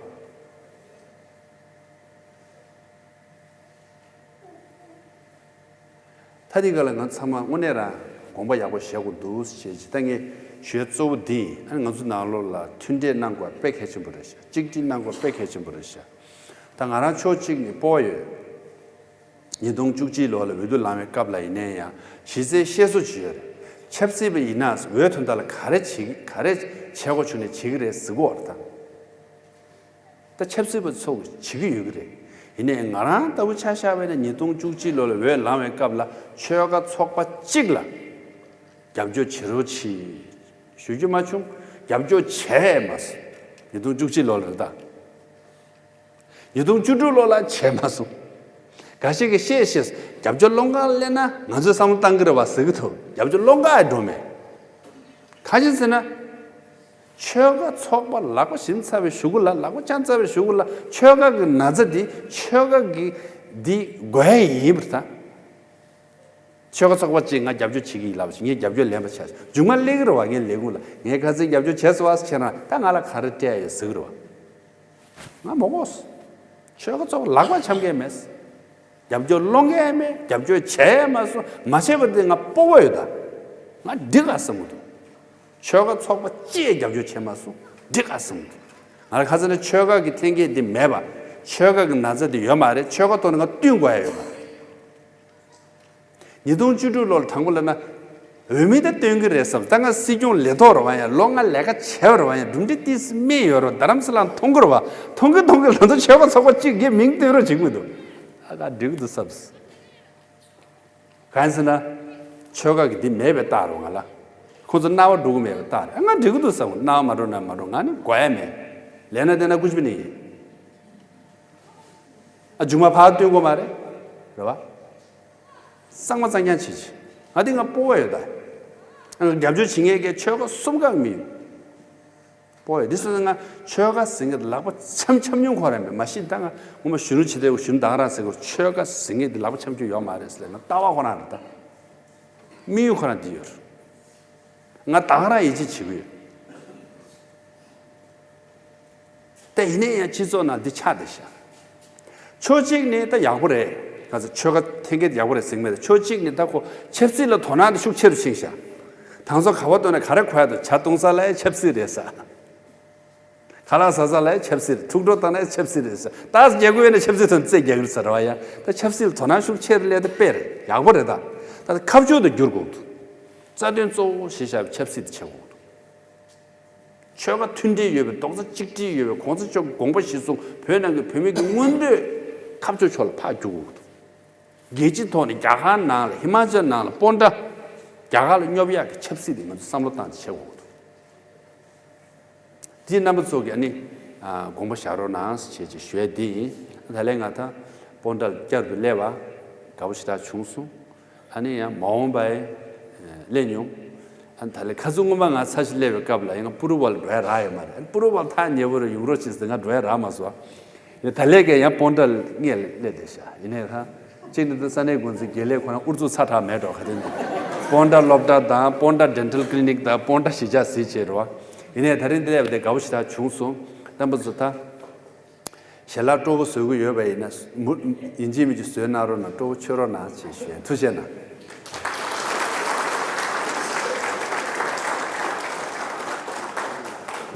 ད་དེ་ག་ལ་ང་ཚང་མ་དངོས་གནས་རང་དགོངས་པ་ཡག་པོ་བཞེས་དགོས་འདུག་ཞེས་ཇི་ལྟ་ངས་ཞུ་ཡ་གཙོ་བོ་འདི་ཡིན། ཨ་ནི་ང་ཚོ་ནང་ལོགས་ལ་མཐུན་འབྲེལ་གནང་དགོས་དཔེ་གལ་ཆེན་པོ་རེད་ཤག་གཅིག་སྒྲིལ་གནང་དགོས་དཔེ་གལ་ཆེན་པོ་རེད་ཤག་ད་ང་རང་ཕྱོགས་གཅིག་ནས་སྤོབས་པ་ཡོད། ཉིས་སྟོང་བཅུ་གཅིག་ལོ་ལ་འོས་བསྡུ་ལངས་པའི་སྐབས་ལ་ཡིན་ནའི་ཡང་གཞི་རྩའི་བཤད་སྲོལ་ཅིག་ཡོད་རེད། ཆབ་སྲིད་པ་ཡིན་ན་འོས་ཐོན་ཐབས་ལ་ག་རེ་བྱེད་ག་རེ་བྱེད་དགོས་བྱུང་ནས་བྱེད་ཀྱི་རེད་ཟེར་གོ་བ་རེད་ད། ད་ཆབ་སྲིད་པ་ཚོ་བྱེད་ཀྱི་ཡོད་ཀྱི་རེད། ཡིན་ནའི་ང་རང་ལྟ་བུ་ཆ་བཞག་པ་ཡིན་ན་ཉིས་སྟོང་བཅུ་གཅིག་ལོ་ལ་འོས་ལངས་པའི་སྐབས་ལ་ཆོལ་ཁ་ཚོགས་པ་གཅིག་ལ་རྒྱབ་སྐྱོར་བྱེད་རོགས་གྱིས་ཞུ་རྒྱུ་མ་བྱུང་། རྒྱབ་སྐྱོར་བྱས་མ་སོང་། ཉིས་སྟོང་བཅུ་གཅིག་ལོ་ལ་རེད་ད། ཉིས་སྟོང་བཅུ་དྲུག་ལོ་ལ་བྱས་མ་སོང་། འགའ་ཞིག་གིས་བཤད་བཤད་རྒྱབ་སྐྱོར་སློང་ག་སླེབས་ན་ང་ཚོས་བསམ་བློ་བཏང་གི་རེད་བ་ཟེར་གི་འདུག་རྒྱབ་སྐྱོར་སློང་ག་ཡང་འགྲོ་མེད། ག་ཅི་ཟེར་ན། ཆོལ་ཁ་ཚོགས་པ་ལག་པ་བྱིན་ཚར་བའི་གཞུག་གུ་ལ་ལག་པ་བརྐྱངས་ཚར་བའི་གཞུག་གུ་ལ་ཆོལ་ཁ་གི་ན་ཚ་འདི་ཆོལ་ཁ་གི་འདི་འགོས་ཡ་ཡིན་པར་ཐལ། ཆོལ་ཁ་ཚོགས་པ་གཅིག་ང་རྒྱབ་སྐྱོར་བྱེད་ཀྱི་ཡིན་ལབ་ཞིག་ངས་རྒྱབ་སྐྱོར་ལེན་པ་བྱས། མཇུག་མ་སླེབས་ཀྱི་རེད་བ། ངས་ལས་ཁུངས་ལ་ངས་ཁ་སང་རྒྱབ་སྐྱོར་བྱས་སོང་བ་ཟེར་ན་ད་ང་ལ་ག་རེ་སྤྲད་ཡོད་ཟེར་གྱི་རེད་བ། ང་མ་གོ་སོང་། ཆོལ་ཁ་ཚོགས་པ་ལག་པ་འཆང་མཁན་མེད། རྒྱབ་སྐྱོར་སློང་མཁན་མེད། རྒྱབ་སྐྱོར་བྱས་ཡ་མ་སོང་། མ་བྱས་པ་དེ་ང་སྤོབས་པ་ཡོད་ད། ང་འགྲིག་ག་བསམ་གྱི་འདུག་ཆོལ་ཁ་ཚོགས་པ་གཅིག་རྒྱབ་སྐྱོར་བྱས་མ་སོང་། འགྲིག་ག་བསམ་གྱི་འདུག་ང་ལ་ཁ་སང་ནས་ཆོལ་ཁ་གི་འཐེན་འཁྱེར་འདི་མེད་པ། ཆོལ་ཁ་གི་ན་ཚ་འདི་ཡོད་མ་རེད། ཆོལ་ཁ་ཐོག་ནས་ང་བསྟུན་དགོས་ཡ་ཡོད་མ་རེད། ཉིས་སྟོང་བཅུ་དྲུག་ལོར་དྲང་པོ་ལབ་ན། འོས་མི་ད་བསྟུན་གི་རེད་བསམ། ད་ང་སྲིད་སྐྱོང་ལས་ཐོག་རེད་བ། ཡང་ལོ་ལྔ་ལས་ཀ་བྱས་པ་རེད་བ། ཡང་གྲུབ་འབྲས་ཏིས་སྨིན་ཡོད་རེད་བ། རྡ་རམ་ས་ལ་མཐོང་གི་རེད་བ། མཐོང་གི་མཐོང་གི་ལ་མཐོ་ཆོལ་ཁ་ཚོགས་པ་གཅིག་གི་མིང་བཏོན་རོགས་བྱེད་ཀྱི་མི་འདུག་ཨ་ཀ་འགྲིག་གི་འདུག་བསམ། གང་ཟེར་ན། ཆོལ་ཁ་གི་འདི་མེད་པའི་རྟགས་རེད་ང་ལ། ཁོ་ཚོ་སྣང་བ་འགྲོ་གི་མེད་པའི་རྟགས་རེད། ང་འགྲིག་གི་འདུག་བསམ། སྣང་བ་མ་འགྲོ་ན་མ་འགྲོ། ང་ནི་དགོས་ཡ་མེད། ལས་ན་དེ་ན་ཀུ་ཅི་བི་ནི་ཡིན། ཨ་མཇུག་མ་ཕར་སྟོན་དགོས་མ་རེད། རེད་བ། གཙང་མ་གཙང་རྐྱང་བྱེད་ཅིག་ང་འདི་ང་སྤོབས་པ་ཡོད་ད། ང་རྒྱབ་སྐྱོར་བྱེད་མཁན་གྱི་ཆོལ་ཁ་གསུམ་ཀ་མི་ཡོད། སྤོབས་པ་ཡོད། འདི་སོང་ཙང་ང་ཆོལ་ཁ་ཟེར་མཁན་དེ་ལག་པ་འཆང་འཆང་མྱོང་ཁོ་རང་མེད། མ་གཞི་ད་ང་ངོ་མ་གཞོན་ནུ་ཆེ་དེ་གཞོན་ནུ་ད་ག་རང་ཟེར་གོ། ཆོལ་ཁ་ཟེར་མཁན་དེ་ལག་པ་འཆང་རྒྱུ་ཡོད་མ་རེད་ཟེར་ལབ་ན་ལྟ་བ་ཁོ་རང་རེད་ད། དམིགས་ཡུལ་ཁོ་རང་འདི་ཡོད་རེད། ང་ད་ག་རང་ཡིད་ཆེས་བྱེད་ཀྱི་ཡོད། ད་ཡིན་ནའི་ཡང་སྤྱི་ཚོགས་ནང་འདི་ཆགས་བསྡད་ཤག་ཕྱོགས་གཅིག་ནས་ད་ཡག་པོ་རེད། ང་ཚོ་ཆོལ་ཁ་འཐེན་མཁན་ཡག་པོ་རེད་ཟེར་གྱི་མེད། ད་ཕྱོགས་གཅིག་ནས་ད་ཁོ་ཆབ་སྲིད་ལ་དོ་སྣང་དེ་ཤུགས་ཆེ་རུ་ཕྱིན་ཤག་དང་ཚོ་ག་བ་བཏོན་ནས་ག་རེ་གོ་ཡ་འདུག་ཇ་བཏུང་ས་ལ་ཡང་ཆབ་སྲིད་རེད་ཟེར། ཁ་ལག་ཟ་ས་ལ་ཡང་ཆབ་སྲིད་རེད། ཐུགས་སྤྲོ་བཏང་ན་ཡང་ཆབ་སྲིད་རེད་ཟེར། ད་རྒྱལ་ཁབ་ཡོད་ན་ཆབ་སྲིད་དོན་རྩེད་རྒྱག་གི་རེད་ཟེར་བ་ཡ། ད་ཆབ་སྲིད་ལ་དོ་སྣང་ཤུགས་ཆེ་རུ་སླེབས་ཏེ་དཔེ་རེད། ཡག་པོ་རེད་ད། ད་ཁ་མཆུ་དུ་འགྱུར་དགོས་འདུག་རྩ་དོན་གཙོ་བོ་བྱས་བཞག་པའི་ཆབ་སྲིད་དེ་བྱེད་དགོས་འདུག་ཆོལ་ཁ་མཐུན་སྒྲིལ་ཡོད་པའི་རྡོག་རྩ་གཅིག་སྒྲིལ་ཡོད་པའི་གོང་ས་མཆོག་གི་དགོངས་པ་གཞིར་བཟུང་བོད་ནང་གི་བོད་མི་གི་མངོན་འདོད་ཁ་མཆུ་ཕྱོགས་ལ་ཕར་རྒྱུག་དགོས་འདུག་རྒྱལ་སྤྱིའི་ཐོག་ནས་རྒྱ་གར་ནང་ལ་ཧི་མ་ཅལ་ནང་ལ་སྤོན་ཊ་རྒྱ་གར་ལ་སྙོབ་ཡག་གི་ཆབ་སྲིད་དེ་ང་ཚོ་བསམ་བློ་བཏང་ནས་བྱེད་དགོས་འདུག་དེ་རྣམ་པ་ཚོ་གིས་ཨ་ནི་དགོངས་པ་བཞག་རོགས་གནང་ཞེས་ཅིག་ཞུ་ཡ་དེ་ཡིན། ད་ལན་ང་ད་སྤོན་ཊ་ལ་བསྐྱར་དུ་སླེབས་པ་དགའ་པོ་ཞེ་དྲག་བྱུང་སོང་། ཨ་ནི་ཡང་མ་འོངས་པ་ཡི་སླེབས་མྱོང་། ཨ་ནི་ད་ལན་ཁ་སང་སྔོན་མ་ང་ཚ་ཞིག་སླེབས་པའི་སྐབས་ལ་ཡང་སྤུ་རུ་བ་ལ་འགྲོ་ཡ་རག་ཡོད་མ་རེད། ཨ་ནི་སྤུ་རུ་བ་ལ་ཐག་ཉེ་པོ་རེད། ཡོང་རོགས་བྱེད་ཟེར་ང་འགྲོ་ཡ་རག་མ་སོང་། ཡིན་ད་ལན་གྱི་ཡང་སྤོན་ཊ་ལ་སྔས་ལ་སླེབས་བསྡད་ཤག་ཡིན་ནའི་ད། གཅིག་ནི་ད་ས་གནས་འགོ་འཛིན་དགེ་ལས་ཁོ་རང་ཨུ་ཚུགས་ཚ་དྲགས་མེད་འགྲོ་ག་དེ་འདུག་སྤོན་ཊ་སློབ་གྲྭ་དང་སྤོན་ཊ་ཌེན་ཊལ་ཀི་ལི་ནིག་དང་སྤོན་ཊ་གཞིས་ཆགས་ཟེར་བྱས་རེད་བ། ཡིན་ནའི་ད་རིང་འདི་ལས་པ་དེ་དགའ་པོ་ཞེ་དྲག་བྱུང་སོང་། རྣམ་པ་ཚོ་ད། ཞལ་ལག་སྤྲོ་པོ་བཟོ་གི་ཡོད་པ་ཡིན་ན་མུ་ཡིན་གཅིག་མིན་གཅིག་བཟོས་གནང་རོགས་གནང་། སྤྲོ་པོ་མཆོད་རོགས་གནང་ཞེས་ཞུ་ཡ། ཐུགས་རྗེ་གནང་།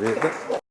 རེད་ད།